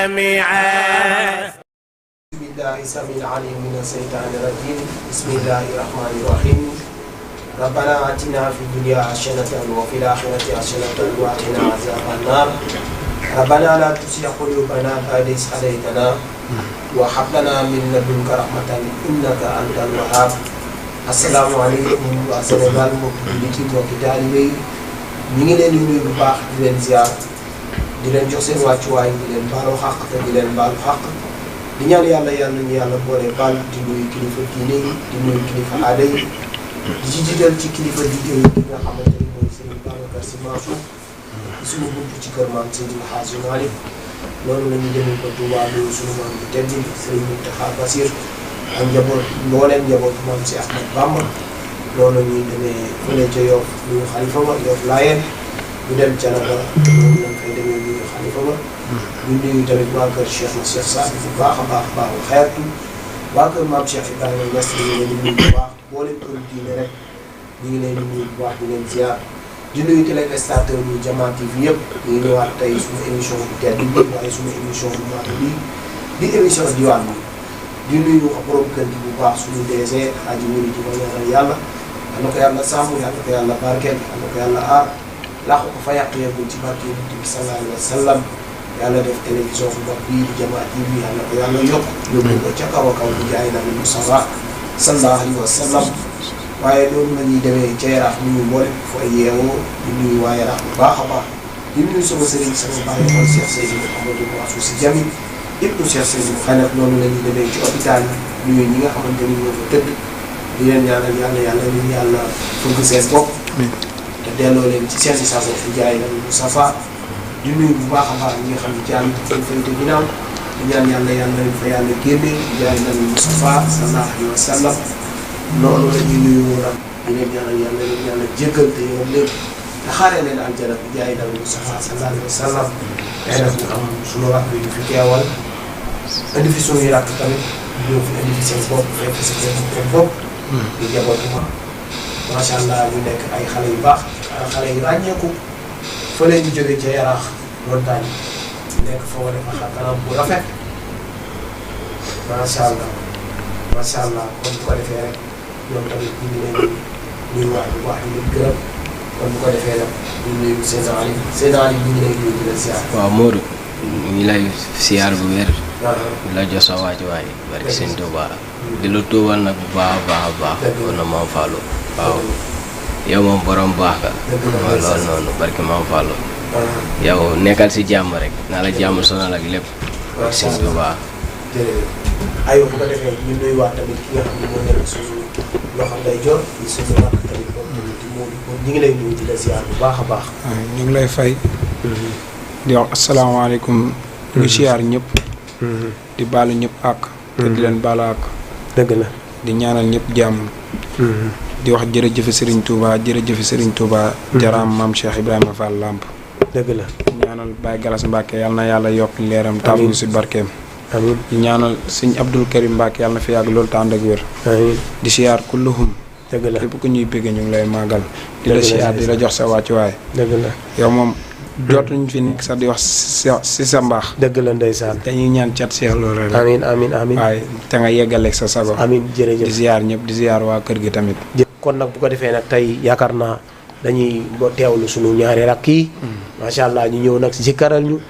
جميعا. بسم الله السميع العليم من الشيطان الرجيم. بسم الله الرحمن الرحيم. ربنا آتنا في الدنيا حسنة وفي الآخرة حسنة وقنا عذاب النار. ربنا لا تزغ قلوبنا بعد إذ هديتنا وهب لنا من لدنك رحمة إنك أنت الوهاب. السلام عليكم waa Sénégal mbokki jullit yi mbokki taalibe yi ñu ngi leen di nuyu bu baax di leen ziar di leen jox seen wàccuwaay di leen baalu xàq te di leen baalu xàq di ñaan yàlla ñu yàlla boole baal di nuyu kilifa diine yi di nuyu kilifa aada yi di ci jiital ci kilifa diine yi ki nga xamante ni mooy Serigne Babacar Sy Mansour di suñu bunt ci kër maam Seydil Hadji Malick loolu la ñu demee ko Touba loolu suñu maam bu tedd bi Serigne Mountakha Bassir ak njaboot mbooleem njaboot maam si Ahmad Bamba loolu la ñuy demee fële ca Yoff nuyu xalifa ba Yoff Laayeen ñu dem Thiénaba loolu lañ fay demee nuyu xalifa ba ñu nuyu tamit waa kër Cheikh na Cheikh Saad bu baax a baax baaxul xeertu waa kër maam Cheikh Ibrahima Niass ñu ngi leen di nuyu bu baax mboolem kër diine rek ñu ngi leen di nuyu bu baax di leen ziar di nuyu téléspectateur yu Jama TV yëpp ñu ngi ñëwaat tey suñu émission bu tedd bi waaye suñu émission bu mag bi di émission diwaan bi di nuyu borom kër gi bu baax suñu DG Hadji Wuri di ko ñaanal yàlla yal na ko yàlla sàmm yal na ko yàlla barkeel yal na ko yàlla aar làq ko fa yàq yeegul ci barke Yonent bi sallallahu alayhi wa sallam yàlla def télévision bu mag bii di Jama TV yal na ko yàlla yokk yóbbu ko ca kaw a kaw di jaay Nabi Mustafa sallallahu alayhi wa sallam waaye loolu la ñuy demee ca Yaraax nuyu mboolem fa yeewoo di nuyu waa Yaraax bu baax a baax di nuyu sama sëriñ sama bàyyi xool Cheikh Seydou Amadou Mansour Sy Djamil ibnu Cheikh Seydou xanaa loolu la ñuy demee ci hôpital yi nuyu ñi nga xamante ni ñoo fa tëdd di leen ñaanal yàlla fëgg seen bopp te delloo leen ci seen si sago fi jaay Nabi Mustafa di nuyu bu baax a baax ñi nga xam ne jaan seen fayte ginnaaw di ñaan yàlla leen fa yàlla génne di jaay Nabi Mustafa sallallahu alayhi wa sallam loolu la ñuy nuyu nag di leen ñaanal yàlla jéggal te yoon lépp te xaaree leen aljana bi jaay Nabi Mustafa sallallahu alayhi wa sallam tey nag ñu am suñu rakk yi fi teewal indi fi suñuy rakk tamit ñëw fi indi fi seen bopp fekk si seen bopp di jabootu ma macha allah ñu nekk ay xale yu baax xale yu ràññeeku fële ñu jógee ca Yaraax montagne nekk fa wane fa xar kanam bu rafet macha allah kon bu ko defee rek ñoom tamit ñu ngi leen di nuyuwaat bu baax di leen gërëm kon bu ko defee nag ñu nuyu Seydina Ali ñu ngi lay nuyu di la ziar. waaw Modou ñu ngi lay ziar bu wér. di la jox sa waay barki sëñ Tuuba di la tuubal nag bu baax a baax. kon na Maam Fallou waaw yow moom borom baax nga. waaw loolu noonu barki Maam Fallou. yow nekkal si jàmm rek naa la jàmm sonal ak lépp. barki sëñ Tuuba. jërëjëf aywa bu ko defee ñu nuyuwaat tamit ki nga xam ne moo nekk suñu loxo ndeyjoor di suñu rakk tamit moom ñu ngi lay nuyu di la ziar bu baax a baax. ñu ngi lay fay. di wax asalaamaaleykum. ñu ngi ziar ñëpp. di baalu ñëpp àq. te di leen baalu àq. dëgg la di ñaanal ñëpp jàmm. di wax jërëjëf Serigne Touba jërëjëf Serigne Touba. jaraam maam Cheikh Ibrahima Fall Lamp. dëgg la ñaanal Baye Galas Mbacke yàlla na yàlla yokk leeram. taamu si barkeem. amiin di ñaanal sëñ Abdul Karim Mbacke yàlla na fi yàgg loolu tànd ak wér. amiin di siyaar kulluhum. dëgg la képp ku ñuy bëgg ñu ngi lay màggal. di la siyaar di la jox sa wàccuwaay. dëgg la yow moom dootuñ fi nekk sax di wax si sa mbaax. dëgg la ndeysaan. dañuy ñaan cat Cheikh loolu rek. amiin waaye te nga yeggaleeg sa sago. amiin jërëjëf di ziyaar ñëpp di ziyaar waa kër gi tamit. kon nag bu ko defee nag tey yaakaar naa dañuy teewlu sunu ñaari rakk yi. macha allah ñu ñëw nag si karal ñu.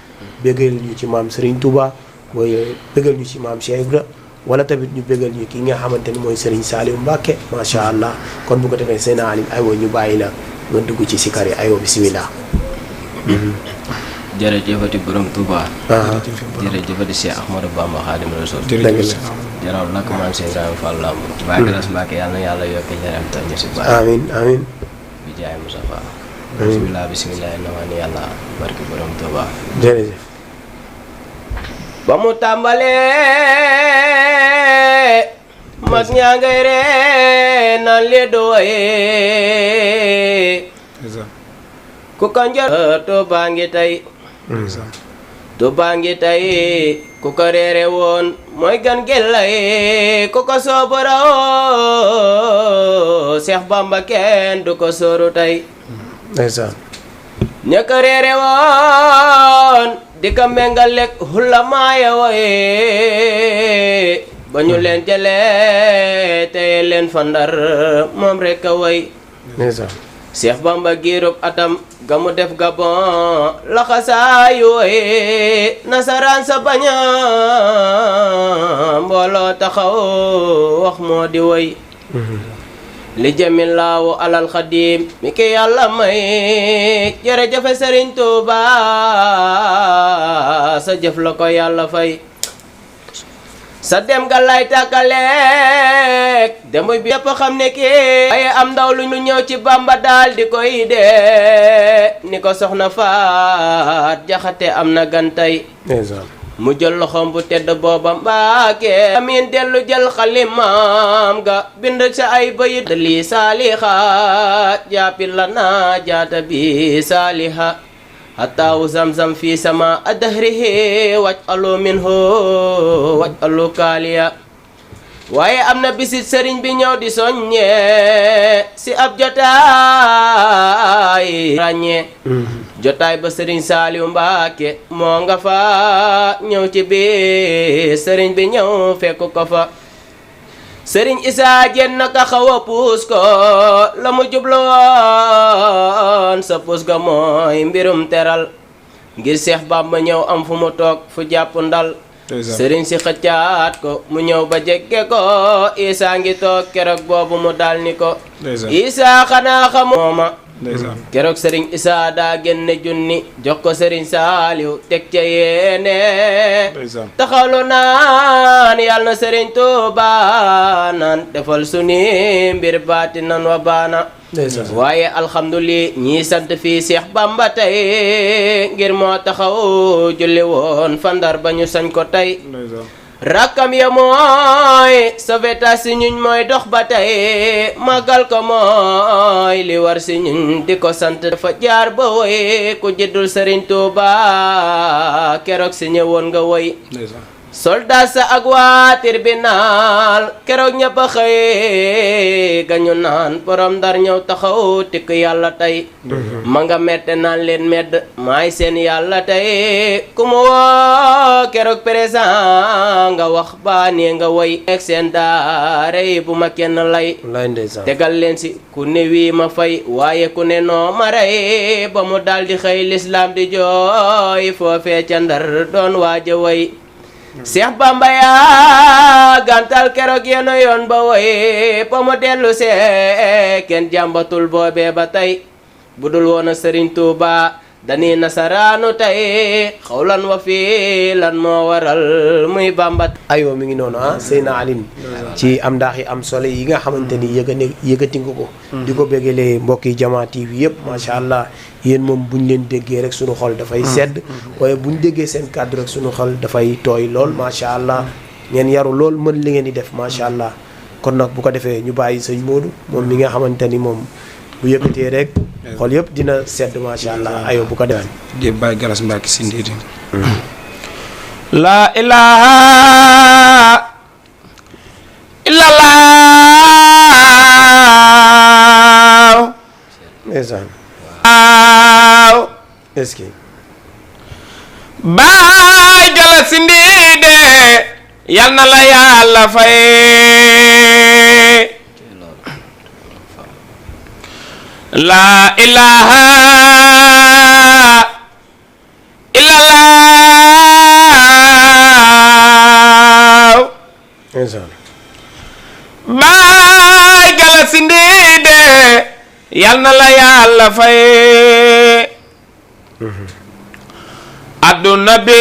béggal ñu ci maam Serigne Touba mooy béggal ñu ci maam Cheikh Ibra wala tamit ñu béggal ñu ki nga xamante ni mooy Serigne Saliou Mbacke macha allah kon bu ko defee seen alim aywa ñu bàyyi la nga dugg ci sikar yi aywa bisimilah. jërëjëfati borom Touba. jërëjëfati Cheikh Ahmadou Bamba Khadim Rasoul. jaraw lakk maam Cheikh Ibrahima Fall Lamb. Baye Galas Mbacke yàlla na yàlla yokk leeram te ñu si baax. amiin bi jaay Mustafa. bisimilah nawaan yàlla barki borom Touba. jërëjëf. ba mu tàmbalee mag ñaa ngay ree naan lee do waye ku ko njër Touba ngi tey Touba ngi tey ku ko reere woon mooy gan gellay ku ko soobaraw Seex Bamba kenn du ko sooru tey ndeysaan ña ko reere woon di ka mengalek hulamaaya waye ba ñu leen jëlee teye leen fa Ndar moom rek a way Seex Bamba giirub atam ga mu def Gabon laxasaayu waye nasaraan sa baña mbooloo taxaw wax moo di way li jamilaawu alal xadim mi ki yàlla may jërëjëf Sëriñ Tuuba sa jëf la ko yàlla fay sa dem ga lay tàkkaleek dem bi yëpp xam ne kii ay am ndaw lu ñu ñëw ci Bamba daal di koy dee ni ko soxna Faat Jaxate am na gantay mu jël loxoom bu tedd booba Mbàkke amin dellu jël xalimaam ga bind sa ay bayit lii saaliha jaapil la naa jaata bi saaliha hattaawu zamzam fi sama adahrihi waj alu minhu waj alu kaaliya waaye am na bisit sëriñ bi ñëw di soññee si ab jotaay ràññee jotaay ba sëriñ Saaliw Mbàkke moo nga fa ñëw ci biir sëriñ bi ñëw fekk ko fa sëriñ Isaa Jeen naka xaw a puus ko la mu jubloon sa puus ga mooy mbirum teral ngir Seex Bamba ñëw am fu mu toog fu jàpp ndal sëriñ si xëccaat ko mu ñëw ba jegge ko Isaa ngi toog keroog boobu mu dal ni ko Isaa xanaa xamooma keroog sëriñ Isaa daa génne junni jox ko sëriñ Saaliw teg ca yéene taxawlu naan yàlla na sëriñ Tuuba naan defal suni mbir baati nan wa baana waaye alhamdulilah ñii sant fii Seex Bamba tey ngir moo taxaw julli woon fa Ndar ba ñu sañ ko tey rakkam ya mooy soveta si ñuñ mooy dox ba tey magal ko mooy li war si ñuñ di ko sant dafa jaar ba woy ku jiddul Sëriñ Tuuba keroog si ñëwoon nga woy soldat sa ak waa tribunal keroog ñëpp a xëy gañu naan borom Ndar ñëw taxaw tikk yàlla tey ma nga mette naan leen medd maay seen yàlla tey ku mu woo keroog présent nga wax baa nee nga woy ek seen daare yi bu ma kenn lay tegal leen si ku ne wii ma fay waaye ku ne noo ma rey ba mu daldi xëy lislaam di jooy foofee ca Ndar doon waaja woy Seex Bamba yaa gantal keroog yeno yoon ba woy ba mu dellu see kenn jàmbatul boobee ba tey budul woon a Sëriñ Tuuba dani nasaraanu tey xawlan wa fii lan moo waral muy Bamba aywa mi ngi noonu Seyna Aline ci am ndaax yi am solo yi nga xamante ni yëgati nga ko di ko béggalee mbokki Jama TV yëpp macha allah yéen moom buñ leen déggee rek suñu xol dafay sedd waaye buñ déggee seen kàddu rek suñu xol dafay tooy lool macha allah ngeen yaru lool mën li ngeen di def macha allah kon nag bu ko defee ñu bàyyi sëñ Modou moom mi nga xamante ni moom bu yëkkatee rek xol yëpp dina sedd macha allah ayo bu ko defee di Baye Galas Mbacke si ndiidi la ilaha illallah ndeysaan est-ce que Baye Galas si ndiide yal na la yàlla fay la ilaha illallah Baye Galas si ndiide yal na la yàlla fay adduna bi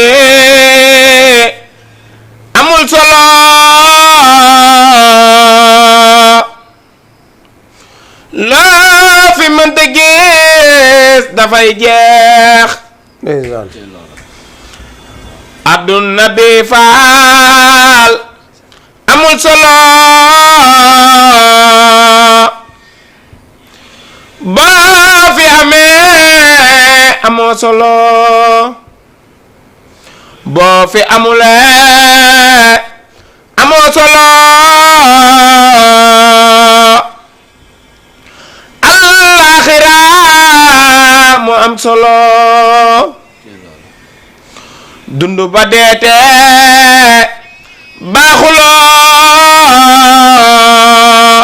amul solo loo fi mënta gis dafay jeex adduna bi faal amul solo boo fi amee amoo solo boo fi amulee amoo solo alaxira moo am solo dundu ba deete baaxuloo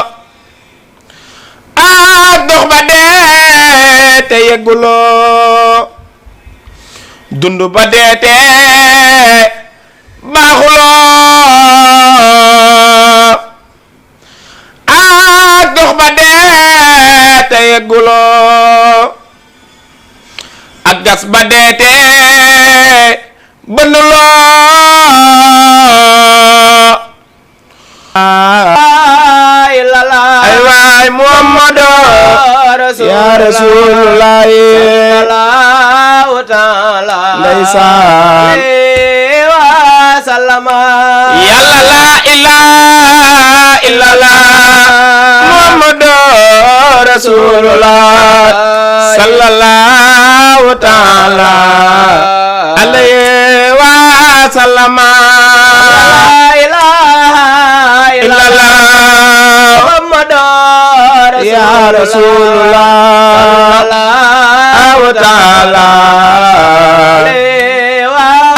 ak dox ba deete yegguloo dundu ba deete baaxuloo ak dox ba deete yegguloo ak gas ba deete bënnuloo ay waay Muhammadu ya Rasulullah sallallahu taala ndeysaan wa sallama yàlla la ilaha illallah Muhammadu Rasulullah sallallahu taala alayhi wa sallama la ilaha illallah Muhammadu ya Rasulullah sallallahu taala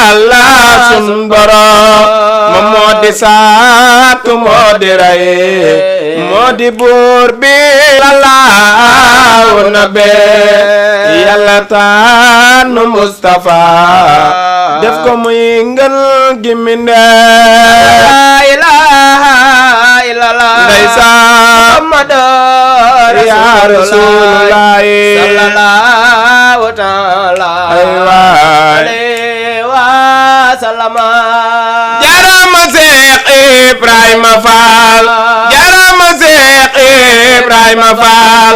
Allah sun borom moom moo di sàkk moo di rey moo di buur bi lalaaw na be yàlla tànn Mustafa def ko muy ngën gi mindee la ilaha illallah ndeysaan Muhammadu ya Rasulullah sallallahu taala alayhi wa sallama jarama Seex Ibrahima Faal jarama Seex Ibrahima Faal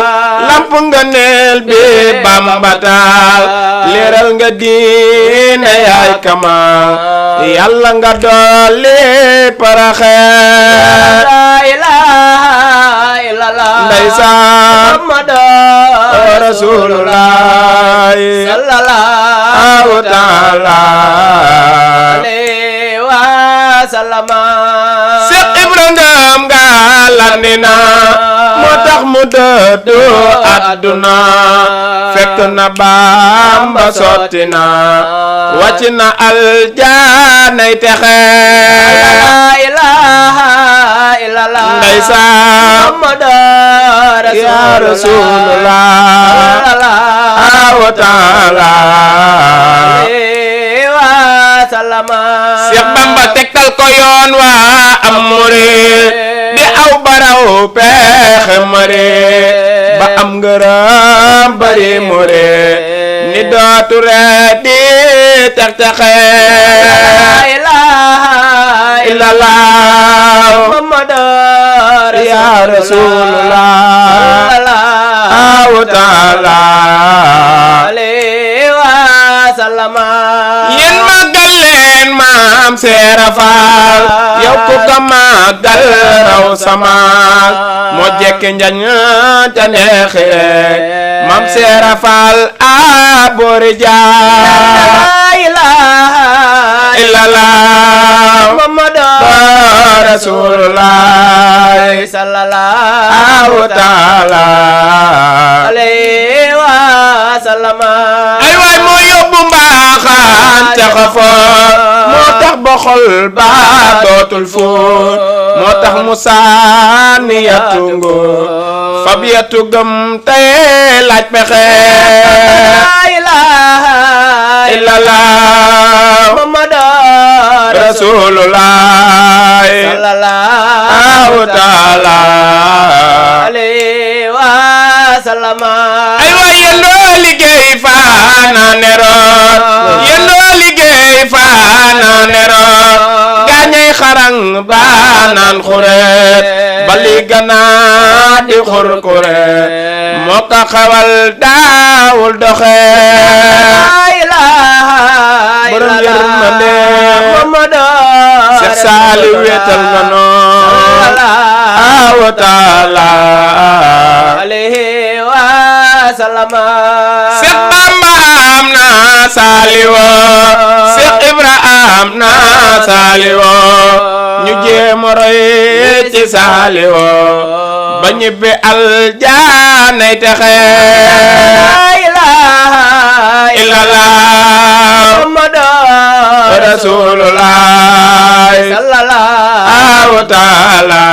lamp nga neel bi Bamba taal leeral nga diine yaay kamal yàlla nga dolli paraxe la ilaha illallah ndeysaan Muhammadu Rasulullah sallallahu taala alayhi wa sallama Seex Ibrahima nga landina moo tax mu dëddu àdduna fekk na Bamba sotti na wàcc na aljaanay texe la ilaha illallah ndeysaan Muhammadu ya Rasulullah sallallahu taala alayhi wa sallama Seex Bamba tegtal ko yoon wa am murid di aw baraw pexe murid ba am ngërëm bari murid ni dootu ree di tex-texe la ilaha illallah Muhammadu ya Rasulullah sallallahu taala alayhi wa sallama yéen màggal leen maam Seera Faal yow ku ko màggal raw sama moo jekke njañ ca neexire maam Seera Faal a boori jaar la ilaha illallah Muhammadu Rasulullah sallallahu taala alayhi wa sallama ay waay moo yóbbu mbaaxaan ca xafoor moo tax ba xol ba dootul fóot moo tax mu sànni yattu ngóor fab yattu gëm tey laaj pexe la ilaha illallah Muhammadu Rasulullah sallallahu taala alayhi wa sallama ay waay yendoo liggéey faanaane root yendoo liggéey faanaane root gaañay xarang baanaan xureet bali ganaa di xurkureet moo ko xawal daawul doxee la ilaha borom yërmande Muhammadu Seex Saaliw wetal nga noon wa taala alayhi wa sallama Seex Bamba am na Saaliwo Seex Ibra am na Saaliwo ñu jéem a roy ci Saaliwo ba ñibbi aljaanay texe la ilaha illallah Muhammadu rasulullah sallallahu taala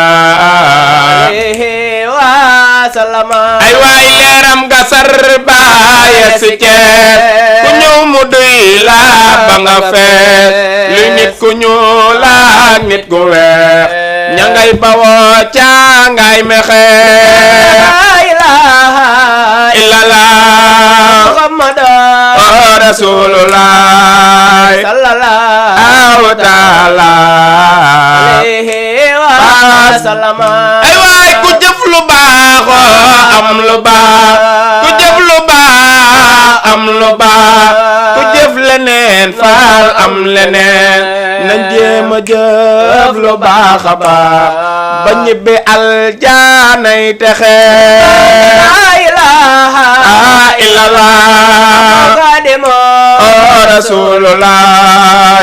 alayhi wa sallama ay waay leeram ga sar baaya si ceeb ku ñëw mu duy la ba nga fees luy nit ku ñuul ak nit ku weex ña ngay bawoo ca ngay mexe la ilaha illallah muhammad rasulullah sallallahu taala alayhi wa sallama ay waay ku jëf lu baax am lu baax ku jëf lu baax am lu baax ku jëf leneen faal am leneen nañ jéem a jëf lu baax a baax ba ñibbi aljaanay texe la ilaha illallah qadimo rasulullah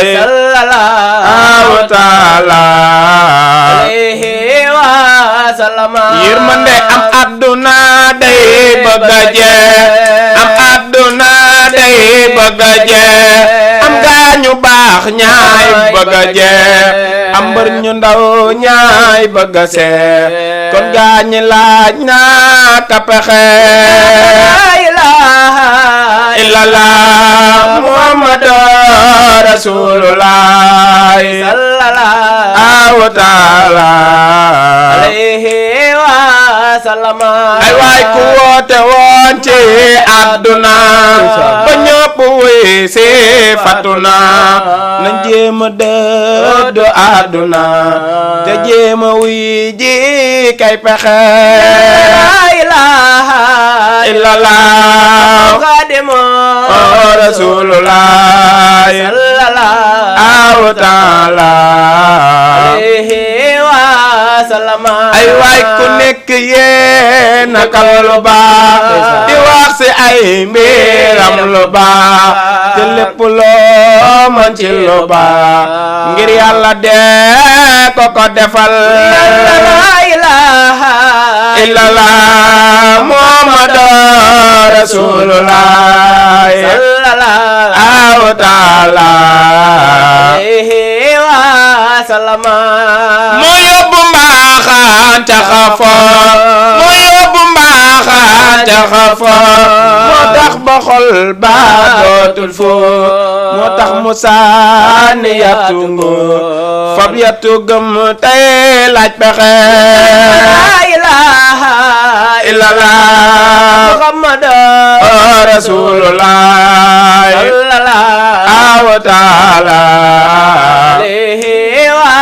sallallahu taala alayhi wa sallama yërmande am adduna day bëgg a jeex am adduna day bëgg a jeex am gaañu baax ñaay bëgg a jeex am mbër ñu ndaw ñaay bëgg a seex kon gaañi laaj naa ka pexe la ilaha illallah muhammadu rasulullah sallallahu taala alayhi wa sallama ay waay ku woote woon ci àdduna ba ñëpp wuy si fatuna nañ jéem a dëddu àdduna te jéem a wuy ji kay pexe la ilaha illallah qadimo rasulullah sallallahu taala alayhi wa sallama ay waay ku nekk yéen akal lu baax di wax si ay mbiram lu baax te lépp loo mën ci lu baax ngir yàlla dee ko ko defal la ilaha illallah muhammadu rasulullah sallallahu taala alayhi wa sallama moo yóbbu mbaaxaan ca xafoor moo yóbbu mbaaxaan ca xafoor moo tax ba xol ba dootul foo moo tax mu sànni yattu ngóor fab yattu gëm tey laaj pexe la ilaha illallah muhammad rasulullah sallallahu taala alayhi wa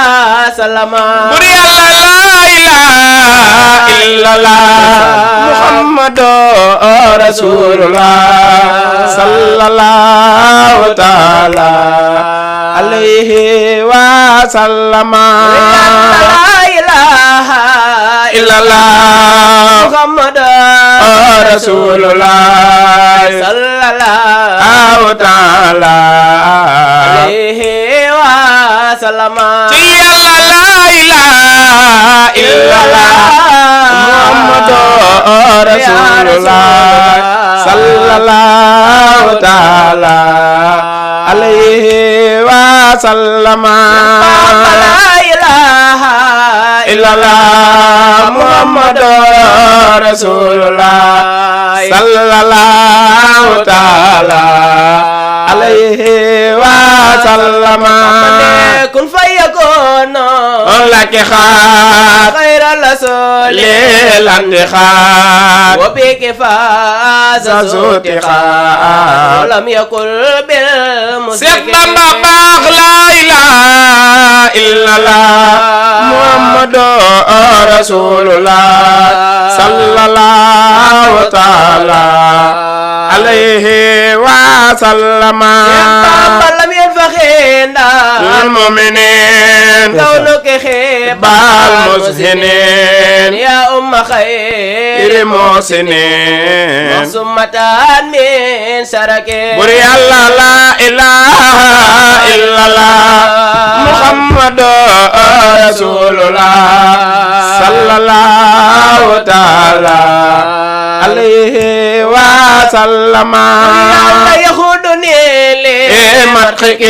sallama bur yàlla la ilaha illallah muhammadu rasulullah sallallahu taala alayhi wa sallama la ilaha illallah muhammad rasulullah sallallahu taala alayhi wa sallama ci yàlla la ilaha illallah muhammadu rasulullah sallallahu taala alayhi wa sallama la ilaha illallah muhammadu rasulullah sallallahu taala alayhi wa sallama kun fayakun laki xaat khayra rasul lilandi xaat wa biki faza zuti xaat lam yakul bil Seex Bamba baax la ilaha illallah muhammadu rasulullah sallallahu taala alayhi wa sallama lam yanfakhinda المؤمنين كونك خيبا المسهنين يا أم خير المحسنين مصمة من سرك بري الله لا إله إلا الله محمد رسول الله صلى الله تعالى عليه وسلم يخد يخودني مدخك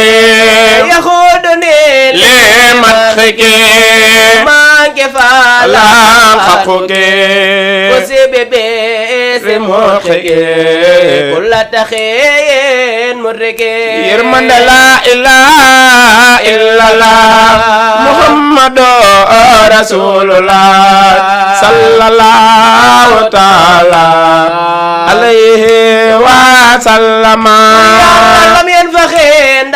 يخودني لمدخك ما كفالا لا خفك وسبب مدخك كل تخين مرك يرمن لا إله إلا الله محمد رسول الله صلى الله تعالى عليه وسلم لم ينفخين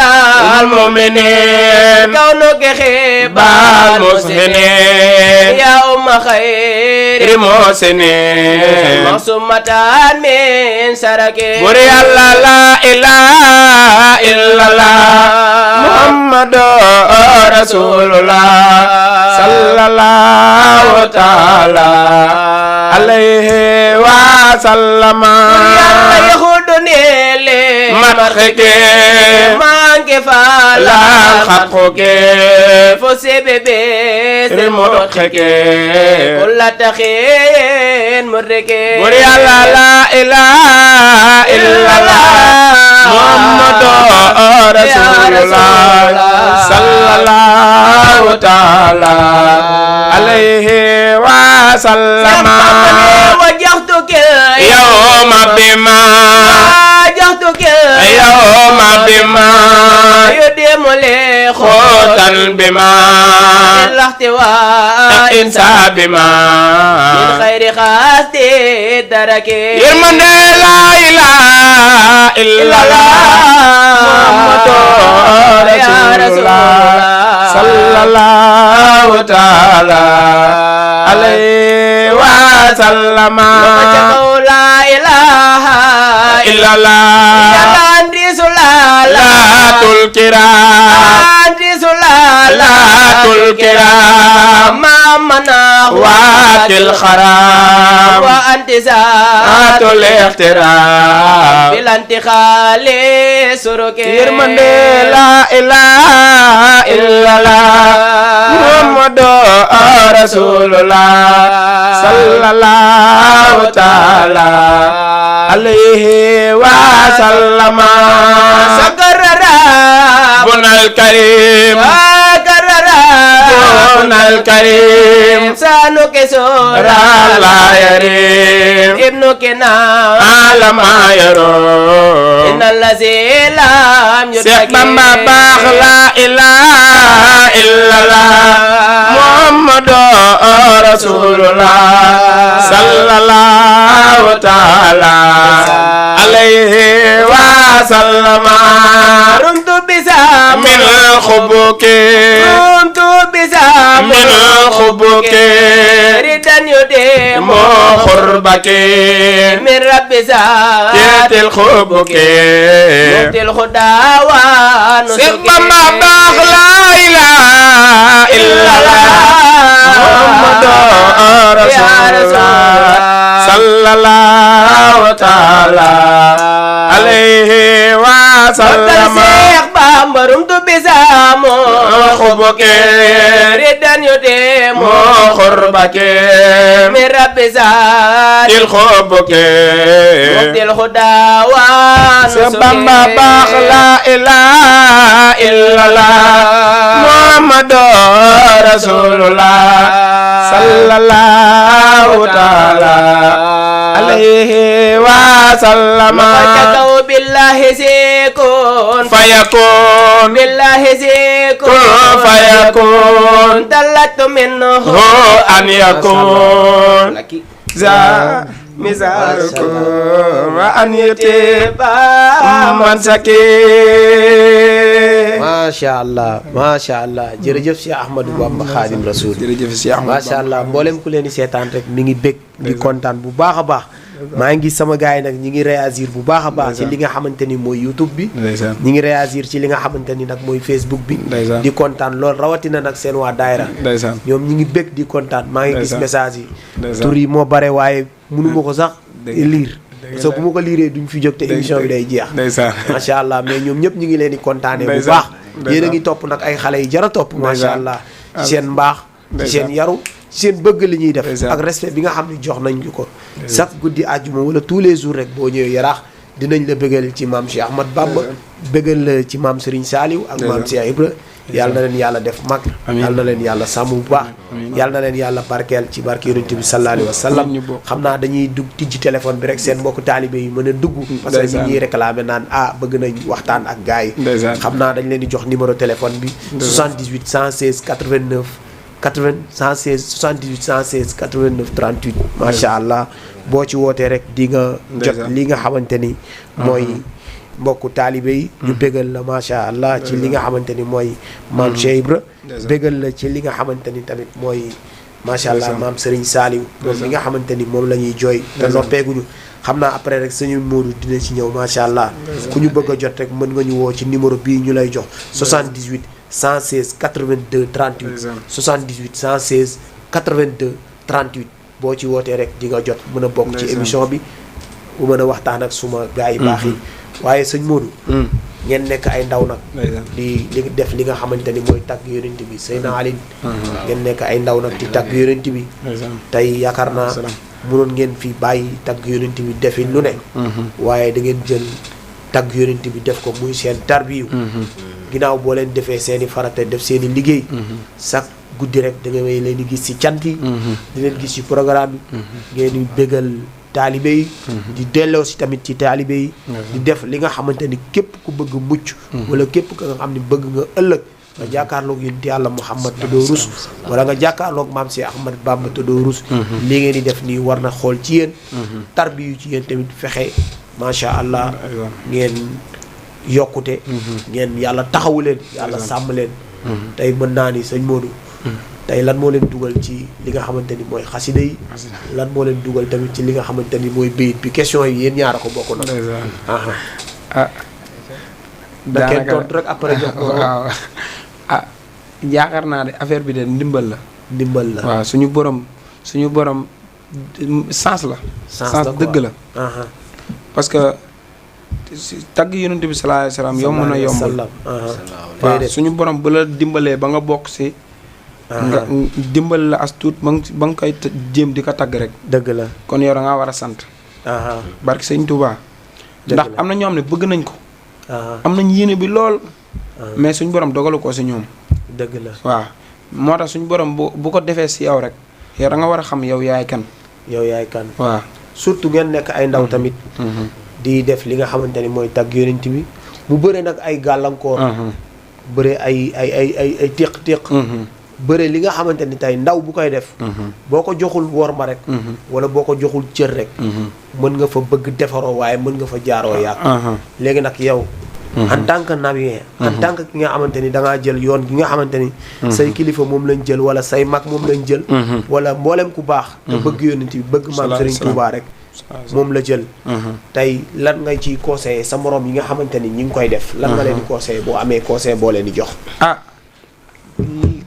المؤمنين كونك خيبا المسلمين يا أم خير المحسنين معصومة من سرك بري الله لا إله إلا الله محمد رسول الله صلى الله تعالى عليه وسلم يلا يخدني لي مدخك ما كفالا لا خطك فسبب مدخك كل تخين مرك بري الله لا إله إلا الله محمد رسول الله صلى الله تعالى عليه وسلم وجهتك يوم بما وجهتك يوم بما يديم لي خوتا بما الاحتواء إنسى بما من خير خاست درك يرمن لا إله إلا الله محمد رسول الله صلى الله تعالى عليه وسلم لا إله إلا الله لا الكرام لا الكرام مامنا وات الخرام وأنت ذات الاحترام بالانتقال سرك يرمن لا إله إلا الله محمد رسول الله صلى الله تعالى عليه وسلم بنا الكريم بنا الكريم إنسانك سورة لا يريم ابنك نام على ما يروم إن الذي لم Seex Bamba baax la ilaha illallah Muhammadu rasulullah sallallahu ta'ala alayhi wa sallama رمت بسام min xubuki رمت بسام min xubuki ردا يديم moo xurbaki من رب سام yeetil xubuki مبت الخدا ونسك Seex Bamba baax la ilaha illallah Muhammadu rasulullah sallallahu ta'ala alayhi wa sallama Seex Bamba رمت بسام xubuki ردا يديم moo xurbaki من رب سام til xubuki مبت الخدا Seex ونسك Bamba baax la ilaha illallah Muhammadu rasulullah sallallahu ta'ala alayhi wa sallama وكتو بالله سيكون fayakun بالله سيكون kun fayakun دلت منه hu an yakun za misalukum wa an yutiba man sakin macha allah jërëjëf si Ahmadou Bamba Khadim Rasoul jërëjëf si Ahmad macha allah mboolem ku leen di seetaan rek mi ngi bég di kontaan bu baax a baax maa ngi gis sama gars yi nag ñi ngi réagir bu baax a baax ci li nga xamante ni mooy YouTube bi ndeysaan ñi ngi réagir ci li nga xamante ni nag mooy Facebook bi ndeysaan di kontaan lool rawatina nag seen waa daayra ndeysaan ñoom ñi ngi bég di kontaan maa ngi gis Ndeysaan. message yi Ndeysaan. tur yi moo bare waaye mënuma ko sax Dëgg la. lire parce que bu ma ko liiree duñ fi jóg te émission bi day jeex ndeysaan macha allah mais ñoom ñëpp ñu ngi leen di kontaanee bu Ndeysaan. baax Ndeysaan. yéen a ngi topp nag ay xale yi jara topp macha Ndeysaan. allah ci seen mbaax ci seen yaru ci seen bëgg li ñuy def Ndeysaan. ak respect bi nga xam ne jox nañ ñu ko chaque guddi àjjuma wala tous les jours rek boo ñëwee yaraax dinañ la bëggal ci maam Cheikh Ahmad Bamba bëggal la ci maam Serigne Saliou ak maam Cheikh Ibra yàlla na leen yàlla def mag yàlla na leen yàlla sàmm bu baax yàlla na leen yàlla barkeel ci barke yonent bi sallallahu alayhi wa sallam xam naa dañuy dugg tijji téléphone bi rek seen mbokku taalibe yi mën a dugg parce que ñi ñuy réclamé naan bëgg nañ waxtaan ak gars yi xam naa dañ leen di jox numéro téléphone bi 78 116 89 116 78 116 89 38 macha allah boo ci wootee rek di nga jot li nga xamante ni mooy mbokku taalibe yi ñu bégal la macha allah ci li nga xamante ni mooy maam Cheikh Ibra bégal la ci li nga xamante ni tamit mooy macha allah maam Serigne Saliou moom li nga xamante ni moom la ñuy jooy te noppeeguñu xam naa après rek suñu Modou dina ci ñëw macha allah ku ñu bëgg a jot rek mën nga ñu woo ci numéro bii ñu lay jox 78 116 82 38 78 116 82 38 boo ci wootee rek di nga jot mën a bokk ci émission bi bu mën a waxtaan ak suma gars yi baax yi waaye sëñ Modou ngeen nekk ay ndaw nag di def li nga xamante ni mooy tagg yonent bi Seydina Aline ngeen nekk ay ndaw nag di tagg yonent bi tey yaakaar naa mënoon ngeen fi bàyyi tagg yonent bi defi lu ne waaye da ngeen jël tagg yonent bi def ko muy seen tarbiyu ginnaaw boo leen defee seen i farata def seen i liggéey chaque guddi rek da nga may leen di gis ci cant yi di leen gis ci programme bi ngeen di bégal taalibe yi di delloo si tamit ci taalibe yi di def li nga xamante ni képp ku bëgg mucc wala képp ka nga xam ne bëgg nga ëllëg nga jàkkaarloog yonent yàlla Muhammad te doo rus wala nga jàkkaarloog maam si Ahmad Bamba te doo rus li ngeen di def nii war na xool ci yéen tarbiyu ci yéen tamit fexe macha allah ngeen yokkute ngeen yàlla taxawu leen yàlla sàmm leen tey mën naa ni sëñ Modou tey lan moo leen dugal ci li nga xamante ni mooy xasida yi lan moo leen dugal tamit ci li nga xamante ni mooy bayit bi question yi yéen ñaara ko bokk na da kenn tontu rek après jox ko waaw yaakaar naa ne affaire bi de ndimbal la waaw suñu borom sens la dëgg la parce que tagg yonent bi sallallahu alayhi wasallam yomb na yombul waaw suñu borom bu la dimbalee ba nga bokk si nga dimbal la as tuut ba nga koy jéem di ko tagg rek dëgg la kon yow da ngaa war a sant barke sëñ Touba ndax am na ñoo xam ne bëgg nañ ko am nañ yéene bi lool mais suñ borom dogalu ko si ñoom dëgg la waaw moo tax suñ borom bu ko defee si yow rek yow da nga war a xam yow yaay kan waaw surtout ngeen nekk ay ndaw tamit di def li nga xamante ni mooy tagg yonent bi mu bëre nag ay gàllankoor bëre ay téq-téq bëre li nga xamante ni tey ndaw bu koy def boo ko joxul worma rek wala boo ko joxul cër rek mën nga fa bëgg defaroo waaye mën nga fa jaaroo yàq léegi nag yow en tant que nabien en tant que ki nga xamante ni da ngaa jël yoon gi nga xamante ni say kilifa moom lañ jël wala say mag moom lañ jël wala mboolem ku baax te bëgg yonent bi bëgg maam Serigne Touba rek moom la jël tey lan nga ciy conseillé sa morom yi nga xamante ni ñi ngi koy def lan nga leen di conseillé boo amee conseil boo leen di jox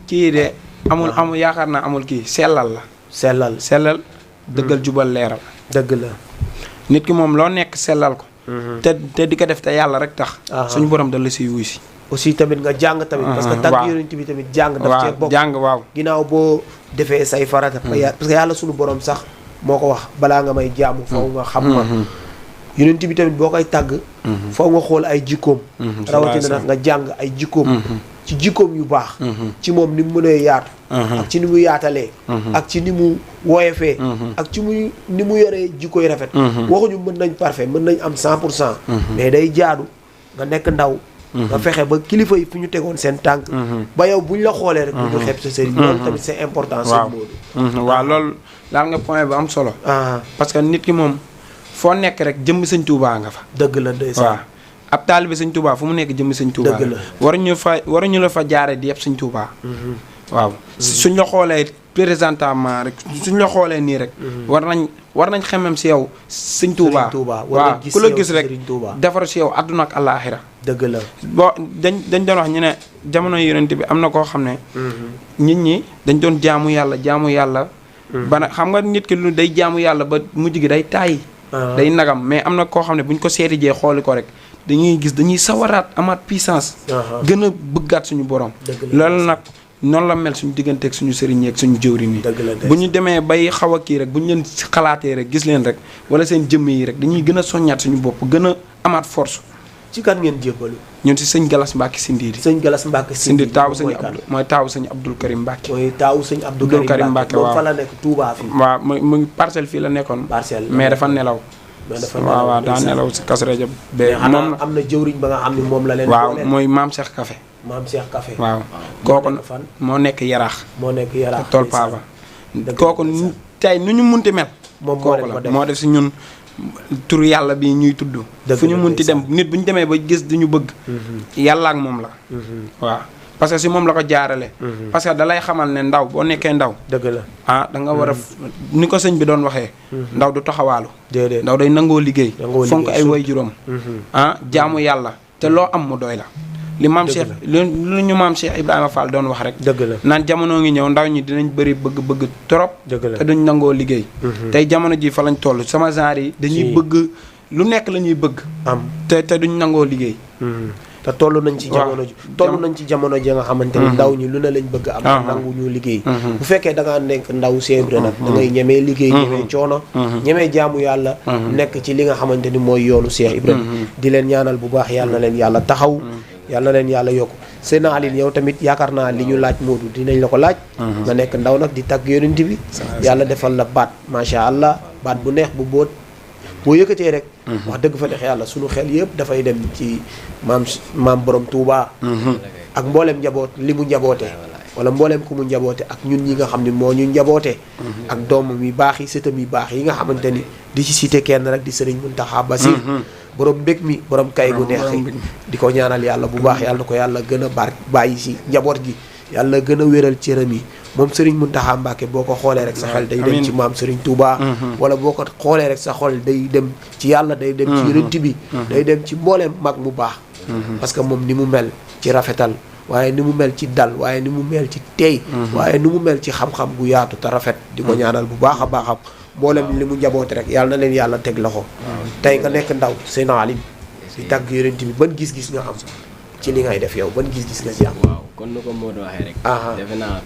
kii de amul yaakaar naa amul kii sellal dëggal jubal leeral dëgg la nit ki moom loo nekk sellal ko te di ko def te yàlla rek tax suñu borom da la siy wuy si aussi tamit nga jàng tamit parce que tagg yonent bi tamit jàng daf cee bokk jàng waaw ginnaaw boo defee say farata parce que yàlla suñu borom sax moo ko wax balaa nga may jaamu foofu nga xam ma yonent bi tamit boo koy tàgg foofu nga xool ay jikkoom rawatina nag nga jàng ay jikkoom ci jikkoom yu baax ci moom ni mu mënee yaatu ak ci ni mu yaatalee ak ci ni mu woyefee ak ci muy ni mu yoree jikkoy rafet waxuñu mën nañ parfait mën nañ am 100% mais day jaadu nga nekk ndaw nga fexe ba kilifa yi fu ñu tegoon seen tànk ba yow buñ la xoolee rek bu ñu xeeb sa sëriñ loolu tamit c'est important sëñ Modou waaw loolu laal nga point bu am solo parce que nit ki moom foo nekk rek jëmm sëñ Touba nga fa dëgg la ndeysaan waaw ab taalibe sëñ Touba fu mu nekk jëmm sëñ Touba dëgg la waruñu la fa jaare di yëpp sëñ Touba waaw suñ la xoolee présentement rek suñ la xoolee nii rek war nañ xemem si yow sëñ Touba waaw ku la gis rek defar si yow àdduna ak àllaaxira dëgg la boo dañ doon wax ñu ne jamono yonent bi am na koo xam ne nit ñi dañ doon jaamu yàlla bana xam nga nit ki lu day jaamu yàlla ba mujj gi day tàyyi day nagam mais am na koo xam ne buñ ko seeti jee xooli ko rek dañuy gis dañuy sawaraat amaat puissance gën a bëggaat suñu borom loolu nag noonu la mel suñu digganteeg suñu sëriñ yeeg suñu jëwriñ yi. bu ñu demee bay xaw a kii rek bu ñu leen xalaatee rek gis leen rek wala seen jëmm yi rek dañuy gën a soññaat suñu bopp gën a amaat force. ci kan ngeen jébbalu. ñun si sëñ Galas Mbacke Sindiidi. sëñ Galas Mbacke Sindiidi taawu sëñ Abdou mooy taawu sëñ Abdoul Karim Mbacke. mooy taawu sëñ Abdou Karim Mbacke moom fa la nekk Touba fii. waaw mu ngi parcelle fii la nekkoon. parcelle mais dafa nelaw. waaw daa nelaw si Kazu Rajab. moom am na jëwriñ ba nga xam ne moom la leen. waaw mooy maam Cheikh Café. maam Cheikh Café. waaw kooku moo nekk yaraax. moo nekk yaraax tool Paava. kooku tey nu ñu munti mel. moom moo def si ñun tur yàlla bi ñuy tudd. fu ñu munti dem nit bu ñu demee ba gis duñu bëgg. yàlla ak moom la. waaw parce que si moom la ko jaarale. parce que da lay xamal ne ndaw boo nekkee ndaw. dëgg la da nga war a ni ko sëñ bi doon waxee. ndaw du taxawaalu. déedéet ndaw day nangoo liggéey. fonk ay waajuram. jaamu yàlla te loo am mu doy la. li maam Cheikh lu ñu maam Cheikh Ibrahima Fall doon wax rek. dëgg la naan jamono ngi ñëw ndaw ñi dinañ bëri bëgg-bëgg trop. dëgg la te duñ nangoo liggéey. tey jamono ji fa lañ toll sama genre yi. dañuy bëgg lu nekk la ñuy bëgg. am te duñ nangoo liggéey. te toll nañ ci jamono ji toll nañ ci jamono ji nga xamante ni ndaw ñi lu ne lañ bëgg am nangu ñu liggéey. bu fekkee da ngaa nekk ndaw Cheikh Ibra nag da ngay ñemee liggéey ñemee coono ñemee jaamu yàlla nekk ci li nga xamante ni mooy yoonu Cheikh Ibra di leen ñaanal bu baax yàlla na leen yàlla taxaw yàlla na leen yàlla yokku Seydina Aline yow tamit yaakaar naa li ñu laaj Modou dinañ la ko laaj nga nekk ndaw nag di tagg yonent bi yàlla defal la baat macha allah baat bu neex bu bóot boo yëkkatee rek wax dëgg fa dex yàlla sunu xel yëpp dafay dem ci maam borom Touba ak mboolem njaboot li mu njabootee wala mboolem ku mu njaboote ak ñun ñi nga xam ne moo ñu njaboote ak doomam yi baax yi sëtam yi baax yi nga xamante ni di ci cité kenn rek di Serigne Mountakha Bassir borom mbég mi borom kay gu neex di ko ñaanal yàlla bu baax yàlla na ko yàlla gën a bàyyi si njaboot gi yàlla gën a wéral cëram yi moom Serigne Mountakha Mbacké boo ko xoolee rek sa xel day dem ci maam Serigne Touba wala boo ko xoolee rek sa xol day dem ci yàlla day dem ci yonent bi day dem ci mbooleem mag mu baax parce que moom ni mu mel ci rafetal waaye ni mu mel ci dal waaye ni mu mel ci teey waaye ni mu mel ci xam-xam gu yaatu te rafet di ko ñaanal bu baax a baaxam mboolem li mu njaboote rek yàlla na leen yàlla teg loxo tey nga nekk ndaw Seydina Aline di tàgg yonent bi ban gis-gis nga am ci li ngay def yow ban gis-gis nga ci am. waaw kon nu ko Modou waxee rek. defe naa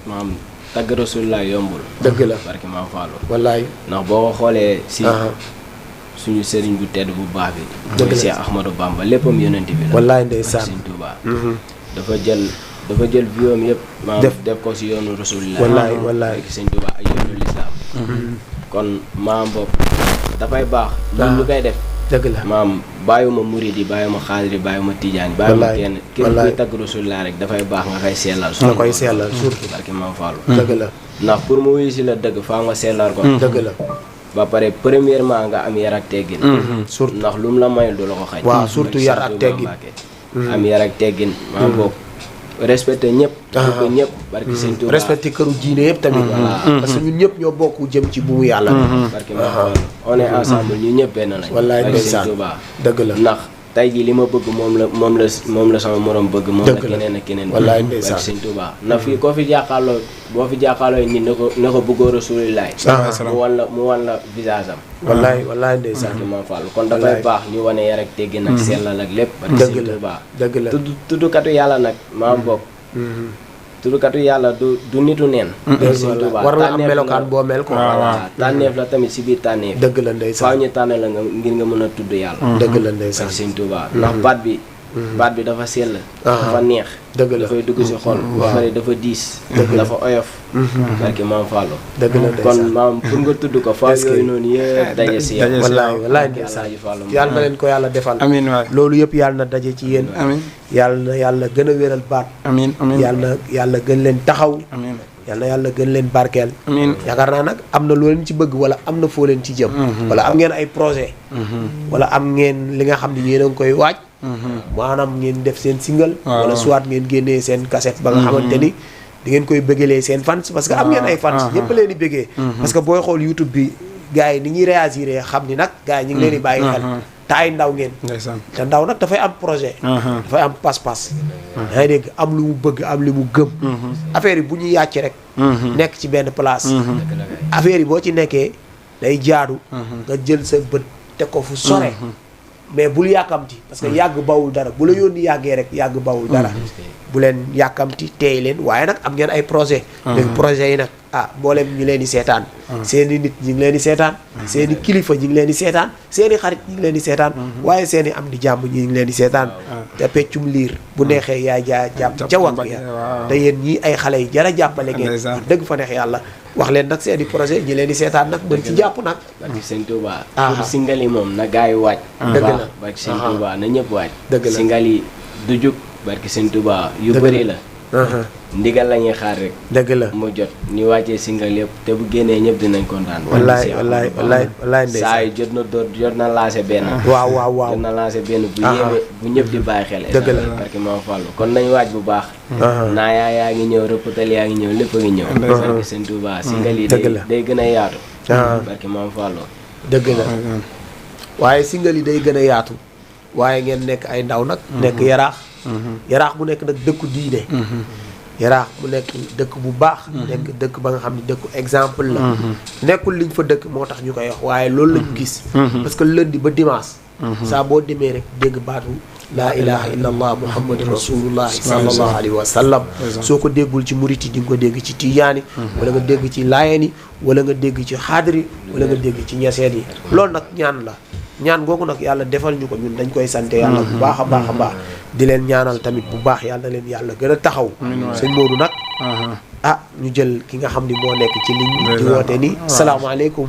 maam tàgg Rasulullah yombul. dëgg la barke maam Fallou. wallaay ndax boo ko xoolee si suñu sëriñ bu tedd bu baax bi. dëgg la Cheikh Ahmadou Bamba léppam yonent bi la. wallaay ndeysaan Sëriñ Touba. dafa jël viom yëpp. maam def ko si yoonu Rasulullah. wallaay Sëriñ Touba ak yoonu lislaam kon maam bopp dafay baax. ñun ñu koy def. dëgg la maam bàyyuma murid yi bàyyuma xaadir yi bàyyuma tijaan yi bàyyuma kenn képp kuy tagg Rasulullah rek dafay baax nga koy sellal nga koy sellal surtout barke maam Fallou dëgg la ndax pour mu wuyu si la dëgg faa nga sellal ko dëgg la ba pare premièrement nga am yar ak teggin surtout ndax lu mu la mayul du la ko xaj waaw surtout yar ak teggin am yar ak teggin maam boobu respecté ñëpp ko ñëpp barki sëñ Touba respecté këru diine yëpp tamit parce que ñun ñëpp ñoo bokk jëm ci buumu yàlla barki maam Fallou on est ensemble ñu ñëpp benn lañ wallaay barki ndeysaan sëñ Touba dëgg la ndax tey jii li ma bëgg moom la sama morom bëgg moom la keneen ak keneen wallaay ndeysaan barki sëñ Touba na fii koo fi jàkkaarloo boo fi jàkkaarloo nit ne ko bëggoo Rasulullah mu wan la visage am wallaay ndeysaan barki maam Fallou kon dafay baax ñu wane yar ak teggin ak sellal ak lépp barki sëñ Touba dëgg la tuddukatu yàlla nag maam bokk tuddukatu yàlla du nitu neen war nga am melokaan boo mel ko voilà tànneef la tamit si biir tànneef dëgg la ndeysaan faaw ñu tànne la nga ngir nga mën a tudd yàlla dëgg la ndeysaan Sëñ Touba ndax baat bi dafa sell dafa neex dëgg la dafay dugg si xol ba pare dafa diis dafa oyof barke maam Fallou dëgg la ndeysaan kon maam pour nga tudd ko faaw yooyu noonu yëpp daje si yow wallaay ndeysaan yàlla na leen ko yàlla defal amiin waay loolu yëpp yàlla na daje ci yéen amiin yàlla gën a wéral baat amiin yàlla gën leen taxaw amiin yàlla gën leen barkeel amiin yaakaar naa nag am na loo leen ci bëgg wala am na foo leen ci jëm wala am ngeen ay projet wala am ngeen li nga xam ne yéen a ngi koy waaj maanaam ngeen def seen single wala soit ngeen génnee seen cassette ba nga xamante ni di ngeen koy bëggalee seen fans parce que am ngeen ay fans ñëpp leen di bëggee parce que booy xool YouTube bi gars yi ni ñuy réagir xam ni nag gars yi ñu ngi leen di bàyyi xel te ay ndaw ngeen te ndaw nag dafay am projet dafay am pas-pas yaa ngi dégg am lu mu bëgg am li mu gëm affaire yi bu ñu yàcc rek nekk ci benn place affaire yi boo ci nekkee day jaadu nga jël sa bët teg ko fu sore mais bul yàkkamti parce que yàgg bawul dara bu la yónni yàggee rek yàgg bawul dara bu leen yàkkamti teey leen waaye nag am ngeen ay projet léegi projet yi nag mboolem ñu leen di seetaan seeni nit ñi ngi leen di seetaan seeni kilifa ñi ngi leen di seetaan seeni xarit ñi ngi leen di seetaan waaye seeni am di jàmm ñi ngi leen di seetaan te peccum liir bu neexee yaay jàpp ca wàgg ya te yéen ñii ay xale yi jara jàppale ngeen dëgg fa neex yàlla wax leen nag seeni projet ñi leen di seetaan nag mën ci jàpp nag barki sëñ Touba pour singal yi moom na gars yi waaj dëgg la barki sëñ Touba na ñëpp waaj dëgg la singal yi du jug barki sëñ Touba yu bëri la ndigal la ñuy xaar rek dëgg la mu jot ñu wàccee singal yëpp te bu génnee ñëpp dinañ kontaan wallaay saa yi jot na lancé benn waaw jot na lancé benn bu yéeme bu ñëpp di bàyyi xel dëgg la barki Maam Fallu kon nañ waaj bu baax naa yaa ngi ñëw rëppatal yaa ngi ñëw lépp a ngi ñëw barki sëñ Touba singal yi day gën a yaatu barki Maam Fallu dëgg la waaye singal yi day gën a yaatu waaye ngeen nekk ay ndaw nag nekk yaraax mu nekk nag dëkku diine yaraax mu nekk dëkk bu baax nekk dëkk ba nga xam ne dëkku exemple la nekkul liñ fa dëkk moo tax ñu koy wax waaye loolu lañu gis parce que lundi ba dimanche saa boo demee rek dégg baatu laa ilaha illa allah muhammadu rasulullah sallallahu alayhi wa sallam soo ko déggul ci muriti di nga ko dégg ci tijaani wala nga dégg ci laayeni wala nga dégg ci xaadri wala nga dégg ci ñaseen yi loolu nag ñaan la ñaan googu nag yàlla defal ñu ko ñun dañ koy sante yàlla bu baax a baax a baax di leen ñaanal tamit bu baax yàlla leen yàlla gën a taxaw sëñ Modou nag ñu jël ki nga xam ni moo nekk ci ligne di woote ni salaamaaleykum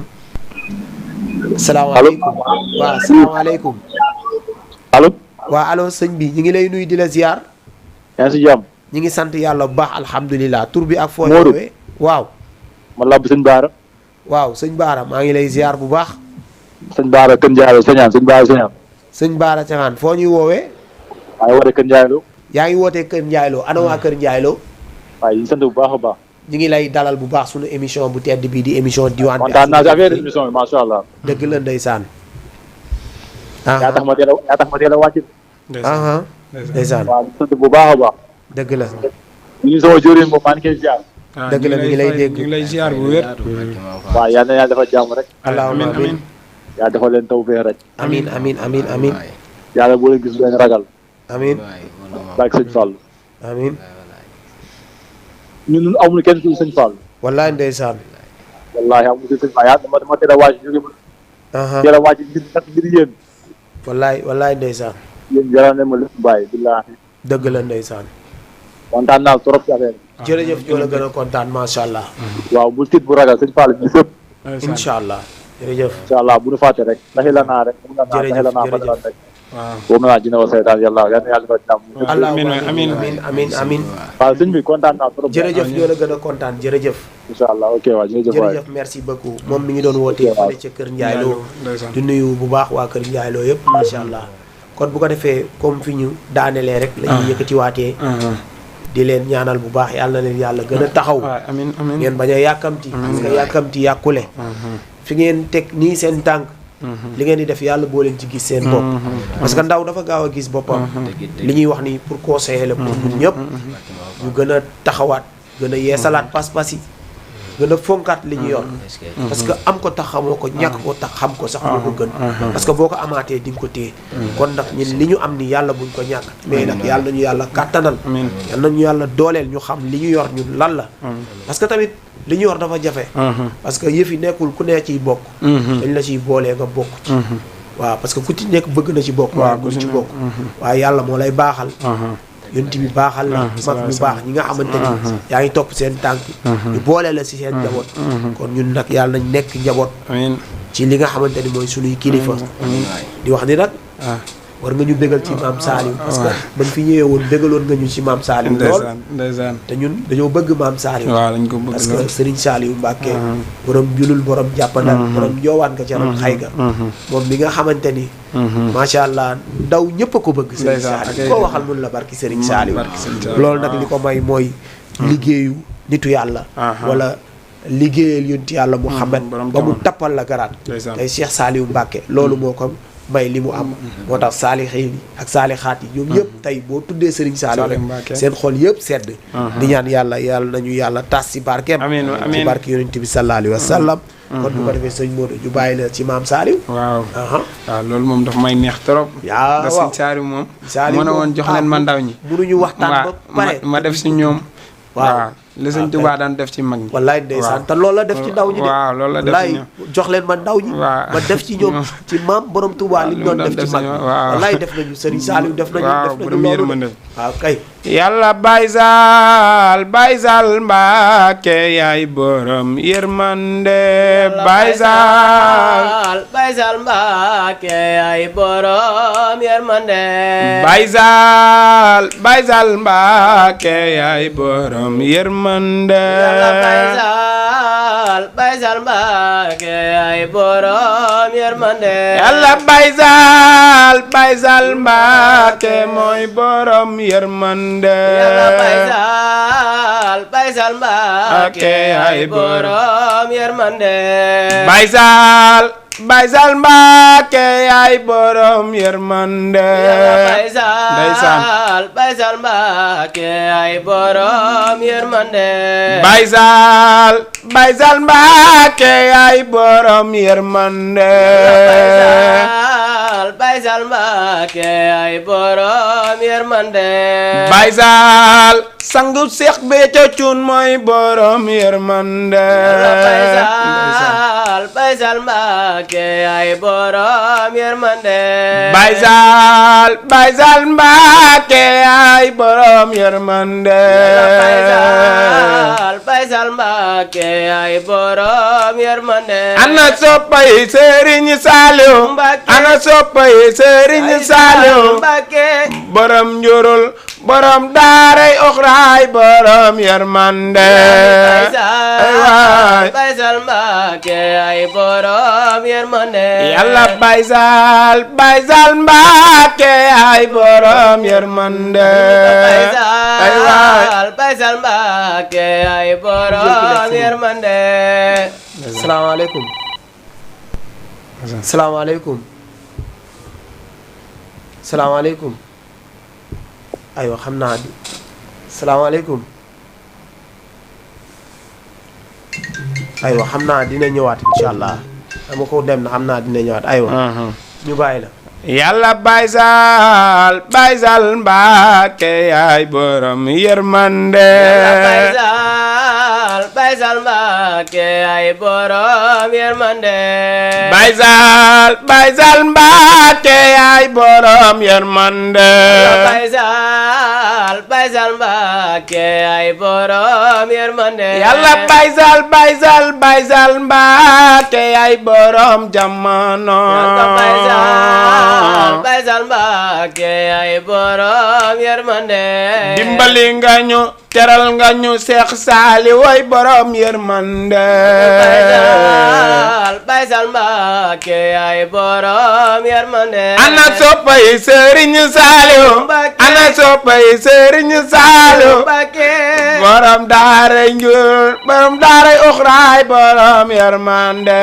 salaamaaleykum waaw salaamaaleykum allo waaw allo sëñ bi ñi ngi lay nuyu di la ziar yaa ngi si jàmm ñi ngi sant yàlla bu baax alhamdulilah tur bi ak foo ñëwee waaw man la sëñ Baara waaw sëñ Baara maa ngi lay ziar bu baax sëñ Baara Kër Ndiaye Sañaan sëñ Baara Sañaan sëñ Baara Sañaan foo ñuy woowee waaye woote Kër Ndiaye Lo yaa ngi wootee Kër Ndiaye Lo ana waa Kër Ndiaye Lo waaye ñu sant bu baax a baax ñu ngi lay dalal bu baax suñu émission bu tedd bii di émission diwaan bi kontaan naa si affaire émission bi macha allah dëgg la ndeysaan yaa tax ma teel a wàcc ndeysaan waaw ñu sant bu baax a baax dëgg la ñu ngi sama jóorin moom maa ngi koy ziar dëgg la mi ngi lay dégg ñu ngi lay ziar bu wér waaw yal na yàlla dafa jàmm rek allahumma amin yaa dafa leen taw fee rek amin amin amin amin yàlla boo leen gis leen ragal amin barke sëñ Fall amin ñun amul kenn ku sëñ Fall wallaay ndeysaan wallaahi amul sëñ Fall yaa dama teel a wàcc jóge teel a wàcc ngir yéen wallaay ndeysaan yéen jaral ne ma lépp bàyyi billaahi dëgg la ndeysaan kontaan naa trop ci affaire bi jërëjëf ñoo la gën a kontaan macha allah waaw bu tiit bu ragal sëñ Fall bi fépp incha allah jërëjëf incha allah bu nu fàtte rek ndaxi la naa rek jërëjëf rek boobu naa dina wa seytaan yàlla yal na yàlla dafa jàmm allahumma amin amin amin waaw sëñ bi kontaan naa trop jërëjëf ñoo la gën a kontaan jërëjëf incha allah ok waaw jërëjëf merci beaucoup moom mi ngi doon wootee fële ca Kër Ndiaye Lo di nuyu bu baax waa Kër Ndiaye Lo yëpp macha allah kon bu ko defee comme fi ñu daanelee rek la ñuy yëkkatiwaatee di leen ñaanal bu baax yàlla na leen yàlla gën a taxaw amiin amiin ngeen bañ a yàkkamti parce que yàkkamti yàkkule fi ngeen teg nii seen tànk li ngeen di def yàlla boo leen ci gis seen bopp parce que ndaw dafa gaaw a gis boppam li ñuy wax ni pour conseiller la pour ñun ñëpp ñu gën a taxawaat gën a yeesalaat pas-pas yi gën a fonkaat li ñu yor parce que am ko tax xamoo ko ñàkk ko tax xam ko sax moo ko gën parce que boo ko amaatee di nga ko téye kon nag ñun li ñu am ni yàlla buñ ko ñàkk mais nag yàlla nañu yàlla kàttanal yàlla nañu yàlla dooleel ñu xam li ñu yor ñun lan la parce que tamit li ñu yor dafa jafe parce que yëf yi nekkul ku ne ciy bokk dañ la ciy boolee nga bokk ci waaw parce que ku ci nekk bëgg na ci bokk waaye ku ci bokk waaye yàlla moo lay baaxal yonent bi baaxal la mag ñu baax ñi nga xamante ni yaa ngi topp seen tànk ñu boole la si seen njaboot kon ñun nag yàlla nañ nekk njaboot ci li nga xamante ni mooy sunuy kilifa di wax ni nag war nga ñu bégal ci maam Saliou parce que bañ fi ñëwee woon bégaloon nga ñu ci maam Saliou lool ndeysaan te ñun dañoo bëgg maam Saliou waaw dañ ko bëgg parce que Serigne Saliou Mbacke borom julul borom jàppandal borom njoowaan nga ca ron xay ga moom mi nga xamante ni macha allah ndaw ñëpp a ko bëgg Serigne Saliou koo waxal mun la barki Serigne Saliou loolu nag li ko may mooy liggéeyu nitu yàlla wala liggéeyal yonti yàlla Muhammad ba mu tappal la garaat tey Cheikh Saliou Mbacke loolu moo ko may li mu am moo tax saalixiin yi ak saalixaat yi ñoom yëpp tey boo tuddee Serigne Saliou rek seen xol yëpp sedd di ñaan yàlla nañu yàlla tas ci barkeem ci barke yonent bi sallallahu alayhi wa sallam kon bu ko defee sëñ Modou ñu bàyyi la ci maam Saliou waaw loolu moom dafa may neex trop da sëñ Saliou moom mën a woon jox leen ma ndaw ñi mënuñu waxtaan ba pare ma def si ñoom waaw li sëñ Tuubaa daan def ci mag ñi wallaay ndeysaan te loolu la def ci ndaw ñi de waaw loolu la def ci ñoom jox leen ma ndaw ñi ma def ci ñoom ci maam borom Tuubaa li ñu doon def ci mag ñi wallaay def nañu Serigne Saliou def nañu loolu waaw kay yàlla Baye Sall Mbàkke yaay borom yërmande Baye Sall Mbàkke yaay borom yërmande Baye Sall Mbàkke yaay borom yërmande Baye Sall Mbàkke yaay borom yërmande yàlla Baye Sall Mbàkke mooy borom yërmande Baye Sall Mbàkke yaay borom yërmande Baye Sall Mbàkke yaay borom yërmande ndeysaan Baye Sall Mbàkke yaay borom yërmande Baye Sall Mbàkke yaay borom yërmande Baye Sall Mbàkke yaay borom yërmande Baye Sall sangu Seex Béthio Thioune mooy borom yërmande Baye Sall Mbàkke yaay borom yërmande Baye Sall Mbàkke yaay borom yërmande Baye Sall Mbàkke yaay borom yërmande ana soppay Serigne Saliou ana soppay Serigne Saliou borom njurul borom daaray oxraay borom yërmande Baye Sall Mbàkke yaay borom yërmande yàlla Baye Sall Mbàkke yaay borom yërmande Baye Sall Mbàkke yaay borom yërmande salaamaaleykum salaamaaleykum salaamaaleykum aywa xam naa di salaamaaleykum aywa xam naa dina ñëwaat incha allah dama ko dem na xam naa dina ñëwaat aywa ñu bàyyi la yàlla Baye Sall Mbàkke yaay borom yërmande Baye Sall Mbàkke yaay borom yërmande Baye Sall Mbàkke yaay borom yërmande Baye Sall Mbàkke yaay borom yërmande yàlla Baye Sall Mbàkke yaay borom jamono Baye Sall Mbàkke yaay borom yërmande dimbali nga ñu teral nga ñu Seex Saliou way borom yërmande Baye Sall Mbàkke yaay borom yërmande ana soppay Serigne Saliou ana soppay Serigne Saliou borom daaray njur borom daaray oxraay borom yërmande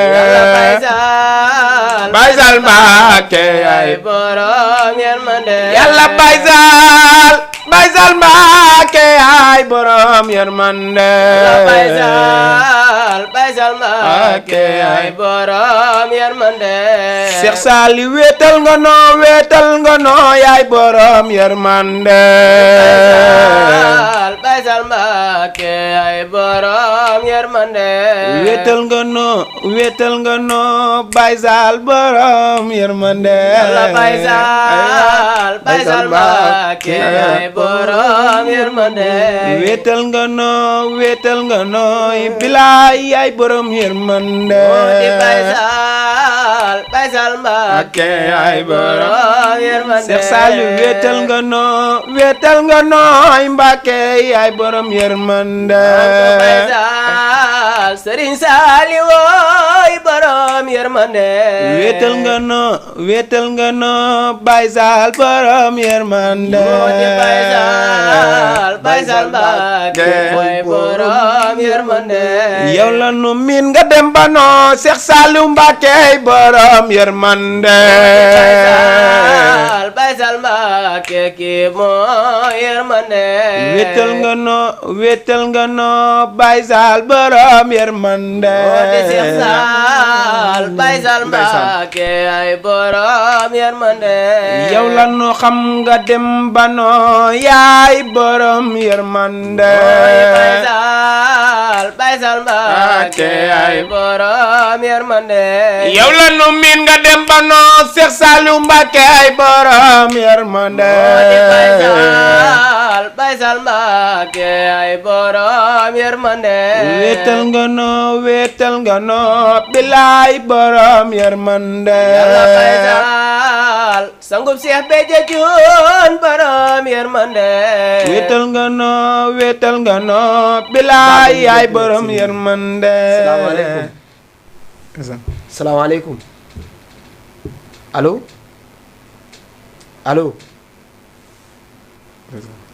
Baye Sall Mbàkke yaay borom yërmande yàlla Baye Sall Mbàkke yaay borom yërmande Baye Sall Mbàkke yaay borom yërmande Seex Saliou wéetal nga noo yaay borom yërmande Baye Sall Mbàkke yaay borom yërmande wéetal nga noo Baye Sall borom yërmande Baye Sall Mbàkke yaay borom yërmande wéetal nga noo bilaay yaay borom yërmande Baye Sall Mbàkke yaay borom yërmande Seex Saliou wéetal nga noo Mbàkke yaay borom yërmande Serigne Saliou borom yërmande wéetal nga noo Baay Saal borom yërmande moo di Baay Saal Mbàkke mooy borom yërmande yow la nu miin nga dem ba noo Seex Saaliw Mbàkke borom yërmande Baay Saal Mbàkke ki moo yërmande wéetal nga noo Baay Saal borom yërmande moo di Seex Saal Baay Saal Mbàkke ay borom yërmande yow la nu xam nga dem ba noo yaay borom yërmande Baay Saal Mbàkke ay borom yërmande yow la nu miin nga dem ba noo Seex Saaliw Mbàkke ay borom yërmande Baay Saal Mbàkke ay borom yërmande wéetal nga noo bilaay borom yërmande Baay Saal sangub Seex Béthio Thioune borom yërmande wéetal nga noo bilaay yaay borom yërmande salaamaaleykum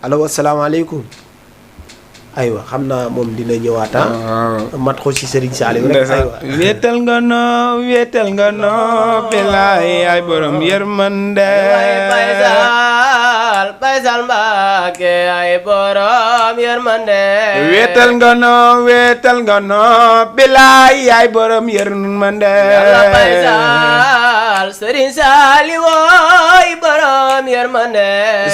allo asalaamaaleykum aywa xam naa moom dina ñëwaata mat ko ci Serigne Saliou rek aywa wéetal nga noo bilaay yaay borom yërmande Baay Saal Mbàkke ay borom yërmande wéetal nga noo bilaay yaay borom yërmande Baay Saal Serigne Saliou ay borom yërmande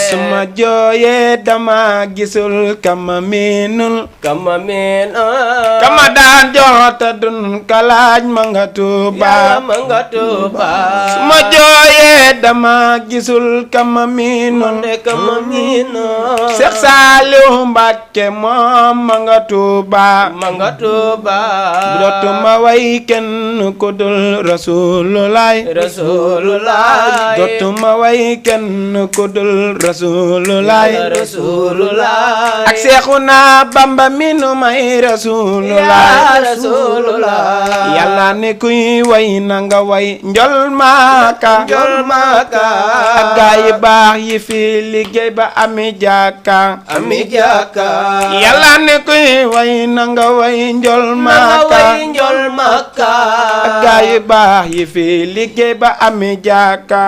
suma jooyee dama gisul kama miinul kama daan joxota dun kalaaj ma nga Tuuba suma jooyee dama gisul kama miinul Seex Saaliw Mbàkke moom ma nga Tuuba dootuma way kenn ku dul Rasulullaay dootuma way kenn ku dul Rasulullaay ak Seexuna Bamba mi nu may Rasulullaay Yàlla ne kuy way na nga way njol maaka ak gaay baax yi fi liggéey ba ami jàkka Yàlla ne kuy way na nga way njol maaka ak gaay baax yi fi liggéey ba ami jàkka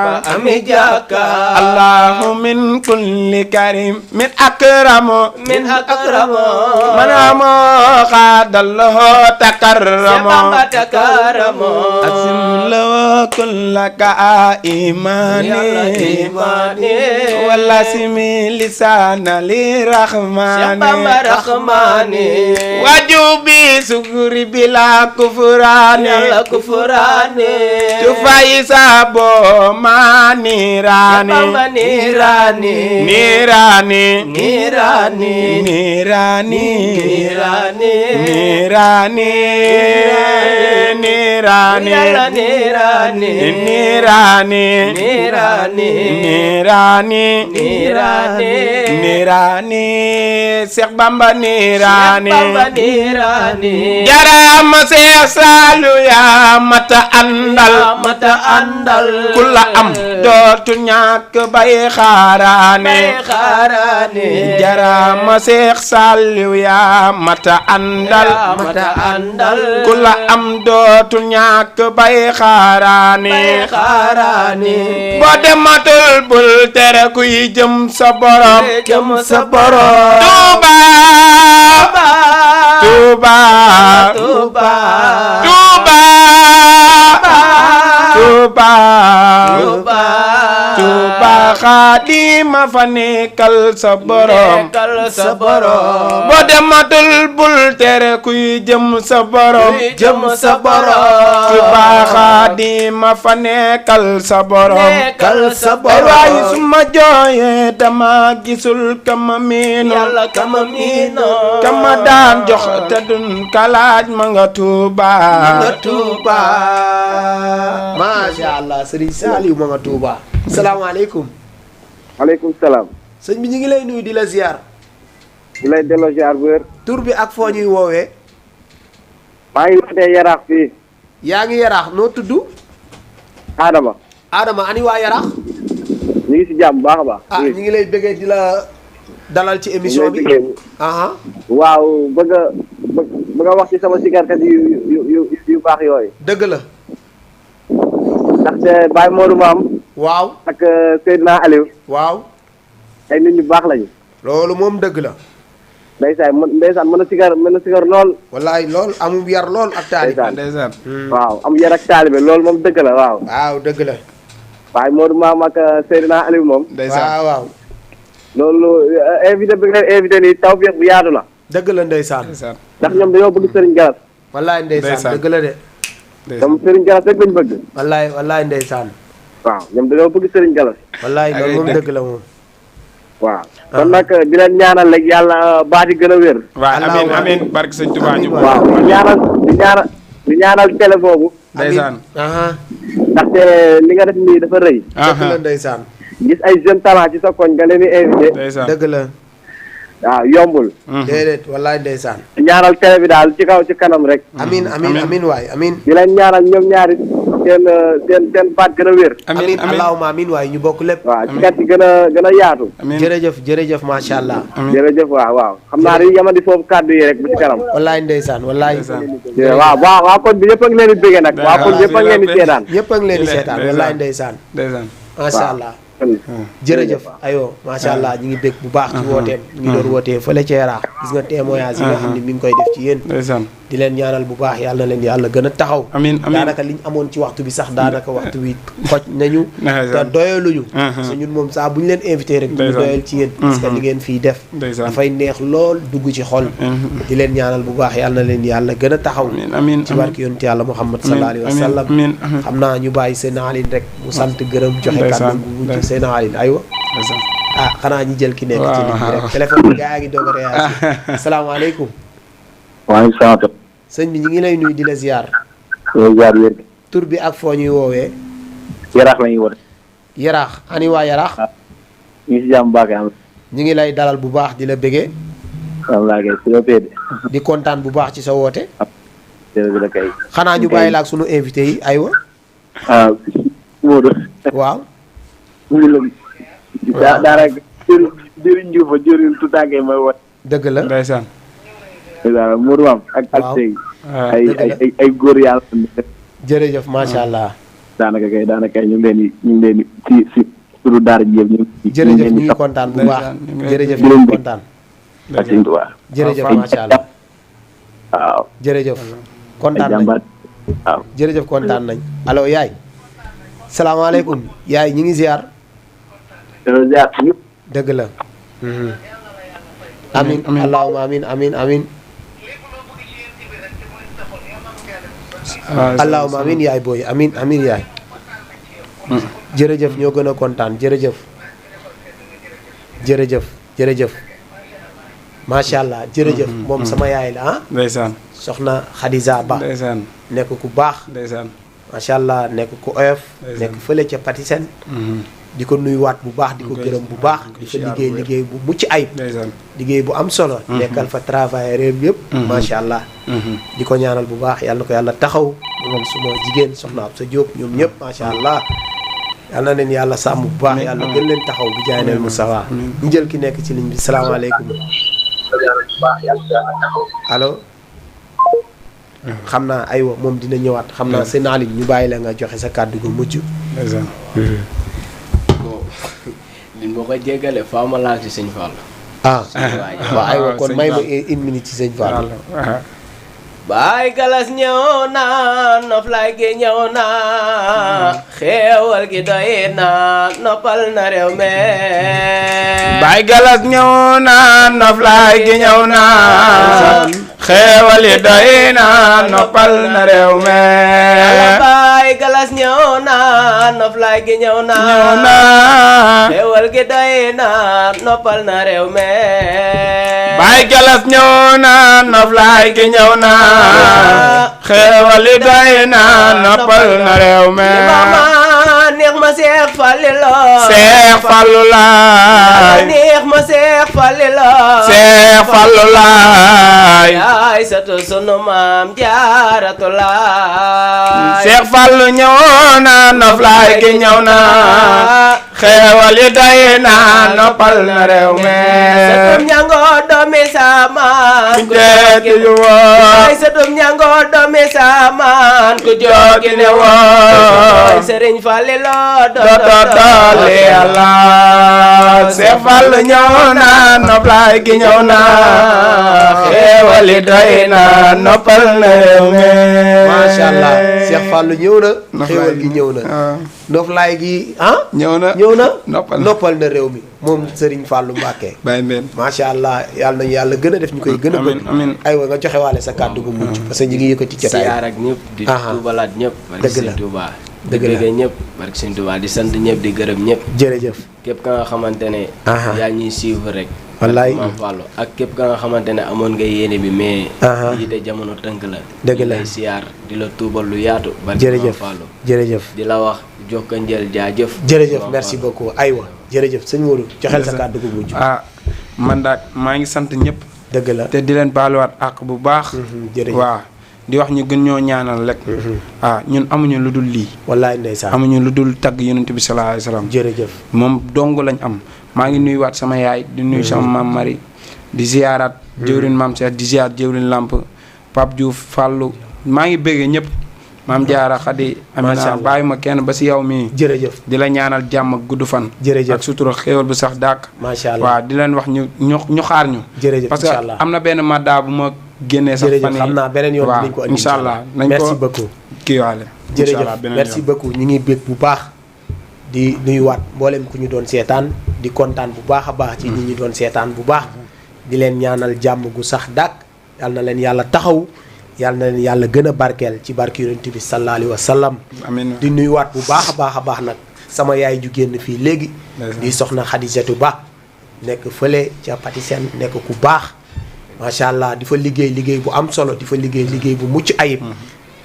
Allahu min kulli karim min akramo man amo xaadallahu takarramo azim law kullaka imani wala simi lisana li rahmani wajubi suguri bila kufurani tufai sabo manirani Seex Bamba nirani jarama Seex Saalu ya mata andal kula am dootu ñàkk bay xaaraane jarama Seex Saalu ya mata andal kula am dootu ñàkk bay xaaraane boo dematul bul tere kuy jëm sa borom Tuuba Xaadima fa nekkal sa borom boo dematul bul tere kuy jëm sa borom Tuuba Xaadima fa nekkal sa borom waaye su ma jooyee dama gisul kama miinul kama daan jox te dun kalaaj ma nga Tuuba masha Allah Serigne Saliou ma nga Tuuba salaamaaleykum maaleykum salaam. sëñ bi ñu ngi lay nuyu di la ziar di lay delloo ziar bu wér. tur bi ak foo ñuy woowee maa ngi wootee Yaraax fii. yaa ngi yaraax noo tudd. Adama. Adama ani waa yaraax. ñu ngi si jàmm baax a baax. ñu ngi lay bëggee di la dalal ci émission bi. waaw bëgg a wax ci sama sikarkat yu baax yooyu. dëgg la. ndaxte Baye Modou Maam. waaw ak Seydina Aliou. waaw. ay nit ñu baax lañu. loolu moom dëgg la. ndeysaan mën a sikar lool. wallaay lool amum yar lool ak taalibe. ndeysaan waaw am yar ak taalibe loolu moom dëgg la waaw. waaw dëgg la. Baye Modou Maam ak Seydina Aliou moom. ndeysaan waaw. loolu invité bi nga invité nii tawfeex bu yaatu la. dëgg la ndeysaan. ndax ñoom dañoo bëgg Serigne Galas. wallaay ndeysaan dëgg la de. ñoom Serigne Galas rek lañ bëgg. wallaay ndeysaan. waaw ñoom dañoo bëgg Serigne Galas. wallaay loolu moom dëgg la moom. waaw kon nag di leen ñaanal rek yàlla baati gën a wér. waaw amiin amiin barke sëñ Tuubaa ñu. waaw di ñaanal télé boobu. ndeysaan. ndaxte li nga def nii dafa rëy. dëgg la ndeysaan. gis ay jeune talent ci sa koñ nga leen di invité. ndeysaan dëgg la. waaw yombul. déedéet wallaay ndeysaan. di ñaanal télé bi daal ci kaw ci kanam rek. amiin waay amiin. di leen ñaanal ñoom ñaari seen baat gën a wér. amiin allahumma amiin waay ñu bokk lépp. waaw ci kat yi gën a yaatu. jërëjëf macha allah. jërëjëf waaw xam naa dañuy yamandi foofu kàddu yi rek bu ci kanam. wallaay ndeysaan wallaay. waaw kon bi ñëpp a ngi leen di bëgg nag. waaw kon ñëpp a ngi leen di seetaan. ñëpp a ngi leen di seetaan wallaay ndeysaan. macha allah. jërëjëf ayoo macha allah ñu ngi bég bu baax ci wooteem ñu ngi doon wootee fële ca Yaraax gis nga témoignage yi nga xam ne mi ngi koy def ci yéen di leen ñaanal bu baax yàlla na leen yàlla gën a taxaw daanaka liñ amoon ci waxtu bi sax daanaka waxtu bi xoj nañu te doyaluñu parce que ñun moom saa bu ñu leen invité rek duñu doyal ci yéen parce que li ngeen fii def dafay neex lool dugg ci xol di leen ñaanal bu baax yàlla na leen yàlla gën a taxaw ci barke yonent yàlla Muhammad sallallahu alayhi wa sallam xam naa ñu bàyyi seen Aline rek mu sant gërëm joxe kàddu gu mujj seen Aline aywa xanaa ñi jël ki nekk ci ligne bi rek téléphone bi gaa ngi doog a réagir asalaamaaleykum. waaleykum salaam. sëñ bi ñu ngi lay nuyu di la ziar. ziar wér. tur bi ak foo ñuy woowee. Yaraax la ñuy woote. Yaraax ani waa Yaraax. ñu ngi si jàmm baax am. ñu ngi lay dalal bu baax di la bëggee. wallaahi kay si la péede. di kontaan bu baax ci sa woote. jërëjëf la kay. xanaa ñu bàyyi la ak sunu invité yi aywa. Modou. waaw. daanaka jëriñ Diouf jëriñ Toutànke mooy woote. dëgg la ndeysaan. Modou Maam ak Sey. ay góor yàlla. jërëjëf macha allah. daanaka ñu ngi leen di ci turu daara ji yëpp ñu jërëjëf ñu ngi kontaan bu baax jërëjëf ñu ngi kontaan. jërëjëf macha allah. waaw jërëjëf. kontaan nañ waaw jërëjëf kontaan nañ. allo yaay. salaamaaleykum yaay ñi ngi ziar. dëgg la. amin allahumma amin amin allahumma amin yaay booy amin yaay. jërëjëf ñoo gën a kontaan jërëjëf. macha allah jërëjëf. moom sama yaay la ah. ndeysaan. soxna Khadija Ba. ndeysaan. nekk ku baax. ndeysaan. macha allah nekk ku oyof. nekk fële ca Patisen. di ko nuyuwaat bu baax di ko gërëm bu baax. di fa liggéey bu mucc ayib. liggéey bu am solo. nekkal fa travailleur yëpp. macha allah. di ko ñaanal bu baax yàlla na ko yàlla taxaw moom suma jigéen soxna Absa Diop ñoom ñëpp macha allah. yàlla na leen yàlla sàmm bu baax yàlla gën leen taxaw bi jaay neel Moustapha ñu jël ki nekk ci ligne bi salaamaaleykum. allo. xam naa aywa moom dina ñëwaat xam naa seen Aline ñu bàyyi la nga joxe sa kàddu gu mujj. liñ ma ko jéggale faa ma laal ci sëñ Fall. waaw aywa kon may ma une minute ci sëñ Fall. Baay Galas ñëw na noflaay gi ñëw na xéewal gi doy na noppal na réew mi. Baay Galas ñëw na noflaay gi ñëw na xéewal gi doy na noppal na réew mi. Baay Galas ñëw na noflaay gi ñëw na xéewal gi doy na noppal na réew mi. Baay Galas ñëw na noflaay gi ñëw na xéewal gi doy na noppal na réew mi. neex ma ma Seex Fallilu Seex Fallu laay neex ma Seex Fallilu Seex Fallu laay yaay satu sunu maam Jaaratu laay Seex Fallu ñëw na noflaay gi ñëw na xeewal yi day na noppal na réew mi satum ñangoo doomi saamaan ku jeeti yu woo ay satum ñangoo doomi saamaan ku joogi ne woo Sëriñ Fallilu doole Yàlla Seex Fallu ñëw na noflaay gi ñëw na xeewal yi day na noppal na réew mi Masha Allah Seex Fallu ñëw na xéewal gi ñëw na noflaay gi ñëw na noppal na réew mi moom Serigne Fallou Mbacké Baye Mbène Masha Allah yàlla nañu yàlla gën a def ñu koy gën a bëgg aywa nga joxe waale sa kàddu gu mujj parce que ñu ngi yëkkati jotaay siyaar ak ñëpp di tuubalaat ñëpp barke Sëñ Tuubaa dëgg la di ñëpp barke Sëñ Tuubaa di sant ñëpp di gërëm ñëpp jërëjëf képp ka nga xamante ne yaa ñuy suivre rek wallaay Maam Fallou ak képp ka nga xamante ne amoon nga yéene bi mais yi de jamono tënk la dëgg la lay siyaar di la tuubal lu yaatu barke jërëjëf Maam Fallou jërëjëf di la wax jokka njël jaajëf jërëjëf merci beaucoup aywa jërëjëf sëñ Modou joxel sa kàddu gu mujj man daal maa ngi sant ñëpp dëgg la te di leen baaluwaat àq bu baax jërëjëf waaw di wax ñu gën ñoo ñaanal rek ñun amuñu lu dul lii wallaay ndeysaan amuñu lu dul tagg yonent bi sallallahu alayhi wasallam jërëjëf moom dong lañ am maa ngi nuyuwaat sama yaay di nuyu sama maam Marie di ziyaaraat jëwrin maam Cheikh di ziyaar jëwrin Lamp Pape Diouf Fallou maa ngi bëggee ñëpp maam Jaara Xadi Amina bàyyi ma kenn ba si yow mii jërëjëf di la ñaanal jàmm ak gudd fan jërëjëf ak sutura xéewal bu sax dàkk Masha Allah waaw di leen wax ñu xaar ñu jërëjëf parce que am na benn madda bu ma génnee sax fan yi xam naa beneen yoon dinañ ko indi incha allah nañ ko merci beaucoup kii waale jërëjëf merci beaucoup ñu ngi bég bu baax di nuyuwaat mboolem ku ñu doon seetaan di kontaan bu baax a baax ci ñi ñu doon seetaan bu baax di leen ñaanal jàmm gu sax dàkk yal na leen yàlla taxaw yal na leen yàlla gën a barkeel ci barke yonent bi sallallahu alayhi wa sallam amiin di nuyuwaat bu baax a baax nag sama yaay ju génn fii léegi di soxna Xadijatu Ba nekk fële ca Patisen nekk ku baax macha allah di fa liggéey bu am solo di fa liggéey bu mucc ayib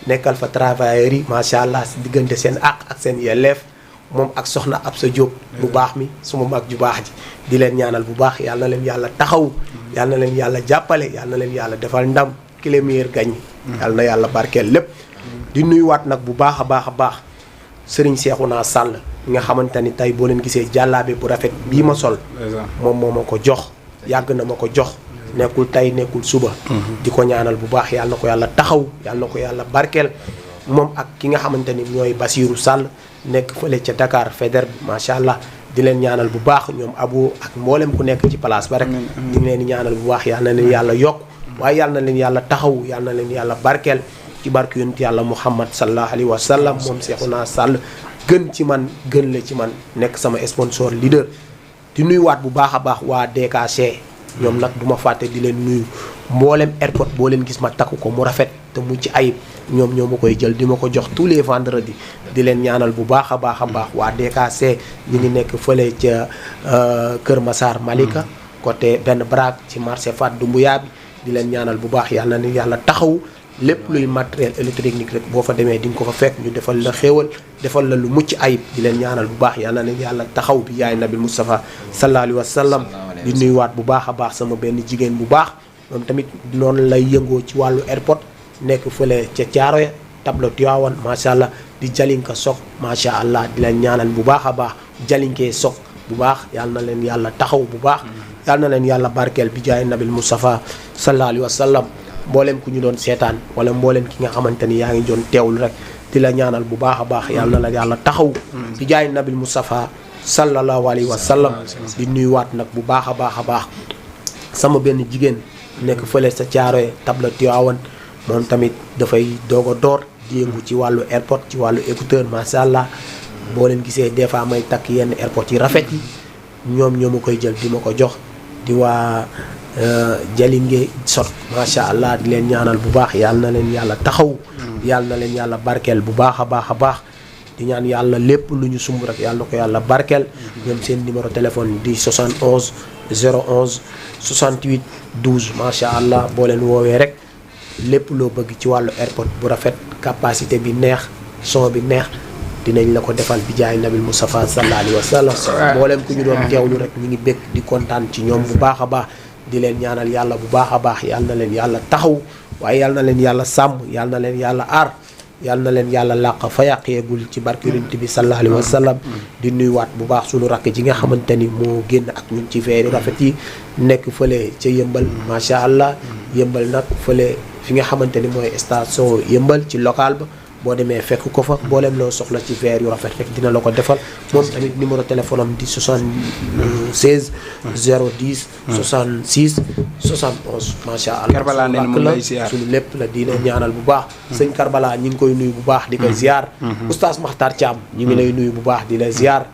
nekkal fa travailleurs yi macha allah si diggante seen àq ak seen yelleef moom ak soxna Absa Diop bu baax mi suma mag ju baax ji di leen ñaanal bu baax yal na leen yàlla taxaw yal na leen yàlla jàppale yal na leen yàlla defal ndam ki le meilleur gagne yal na yàlla barkeel lépp di nuyuwaat nag bu baax a baax Serigne Cheikhouna Sall mi nga xamante ni tey boo leen gisee jàllaabe bu rafet bii ma sol moom moo ma ko jox yàgg na ma ko jox nekkul tey nekkul suba di ko ñaanal bu baax yal na ko yàlla taxaw yal na ko yàlla barkeel moom ak ki nga xamante ni ñooy Basirou Sall nekk fële ca Dakar Faidherbe macha allah di leen ñaanal bu baax ñoom Abou ak mboolem ku nekk ci place ba rek di leen ñaanal bu baax yal na leen yàlla yokk waaye yal na leen yàlla taxaw yal na leen yàlla barkeel ci barke yonent yàlla Muhammad sallallahu alayhi wa sallam moom Cheikhouna Sall gën ci man gën la ci man nekk sama sponsor leader di nuyuwaat bu baax a baax waa DKC ñoom nag du ma fàtte di leen nuyu mboolem airport boo leen gis ma takku ko mu rafet te mu ci ayib ñoom ñoo ma koy jël di ma ko jox tous les vendredis di leen ñaanal bu baax a baax waa DKC ñu ngi nekk fële ca Kër Massar Malika côté benn braak ci marché Fat Doumbouya bi di leen ñaanal bu baax yàlla na yàlla taxaw lépp luy matériel électronique rek boo fa demee di nga ko fa fekk ñu defal la xéewal defal la lu mucc ayib di leen ñaanal bu baax yàlla na yàlla taxaw bi yaay nabil Moustapha sallallahu alayhi wa sallam di nuyuwaat bu baax a baax sama benn jigéen bu baax moom tamit noonu lay yëngoo ci wàllu airport nekk fële ca Thiaroye tableau Tivaouane macha allah di jalinka sok macha allah di leen ñaanal bu baax a baax jalinkee sok bu baax yàlla na leen yàlla taxaw bu baax yàlla na leen yàlla barkeel bi jaay nabil Moustapha sallallahu alayhi wa sallam mboolem ku ñu doon seetaan wala mboolem ki nga xamante ni yaa ngi doon teewul rek di la ñaanal bu baax a baax yàlla na la yàlla taxaw bi jaay nabil Moustapha sallallahu alayhi wa sallam di nuyuwaat nag bu baax a baax sama benn jigéen nekk fële sa Thiaroye tableau Tivaouane moom tamit dafay doog a door di yëngu ci wàllu airport ci wàllu écouteur macha allah boo leen gisee des fois may takk yenn airport yi rafet yi ñoom ñoo ma koy jël di ma ko jox di waa Jalinge sot macha allah di leen ñaanal bu baax yàlla na leen yàlla taxaw yàlla na leen yàlla barkeel bu baax a baax di ñaan yàlla lépp lu ñu sumb rek yàlla na ko yàlla barkeel ñoom seen numéro téléphone di 71 011 68 12 macha allah boo leen woowee rek lépp loo bëgg ci wàllu airport bu rafet capacité bi neex son bi neex dinañ la ko defal bi jaay nabil Mustafa sallallahu alayhi wa sallam mboolem ku ñu doon teewlu rek ñu ngi bég di kontaan ci ñoom bu baax a baax di leen ñaanal yàlla bu baax a baax yal na leen yàlla taxaw waaye yal na leen yàlla sàmm yal na leen yàlla aar yal na leen yàlla làq fa yàq yeegul ci barke Yonent bi sallallahu alayhi wa sallam di nuyuwaat bu baax sunu rakk ji nga xamante ni moo génn ak ñun ci feeri rafet yi nekk fële ca yëmbal macha allah yëmbal nag fële fi nga xamante ni mooy station yëmbal ci local ba boo demee fekk ko fa mboolem loo soxla ci verre yu rafet rek dina la ko defal moom tamit numéro téléphone am di 76 010 66 71 macha allah. Karbala nee na mu lay ziar suñu lépp la dina ñaanal bu baax. sëñ Karbala ñi ngi koy nuyu bu baax di koy ziar. oustaz Makhtar Thiam ñi ngi lay nuyu bu baax di la ziar.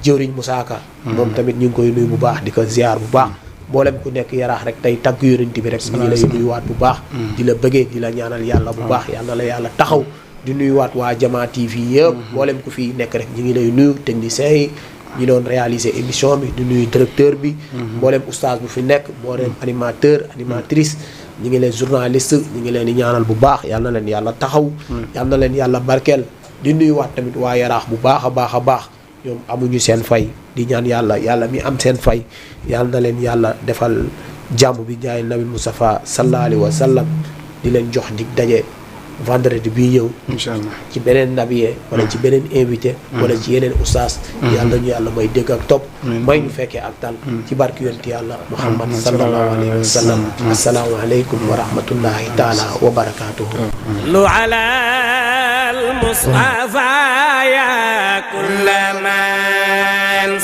jëwriñ Moussa Ka moom tamit ñu ngi koy nuyu bu baax di ko ziar bu baax. mboolem ku nekk yaraax rek tey tagg Yonent bi rek ñu ngi lay nuyuwaat bu baax. di la bëggee di la ñaanal yàlla bu baax yal na la yàlla taxaw. di nuyuwaat waa Jama TV yëpp mboolem ku fi nekk rek ñu ngi lay nuyu techniciens yi ñi doon réaliser émission bi di nuyu directeur bi mboolem oustaz bu fi nekk mboolem animateur animatrice ñi ngi leen journaliste ñi ngi leen di ñaanal bu baax yal na leen yàlla taxaw yal na leen yàlla barkeel di nuyuwaat tamit waa yaraax bu baax a baax a baax ñoom amuñu seen fay di ñaan yàlla yàlla mi am seen fay yal na leen yàlla defal jàmm bi jaay nabi Mustafa sallallahu alayhi wa sallam di leen jox dig daje vendredi bii ñëw inshallah ci beneen nabiyee wala ci beneen invité wala ci yeneen oustaz yàlla nañu yàlla may dégg ak topp may ñu fekkee ak tal ci barki yonent yàlla muhammad sallallahu alayhi wa sallam assalaamu aleykum wa rahmatullahi taala wa barakatuhu lu ala al mustafa ya kullama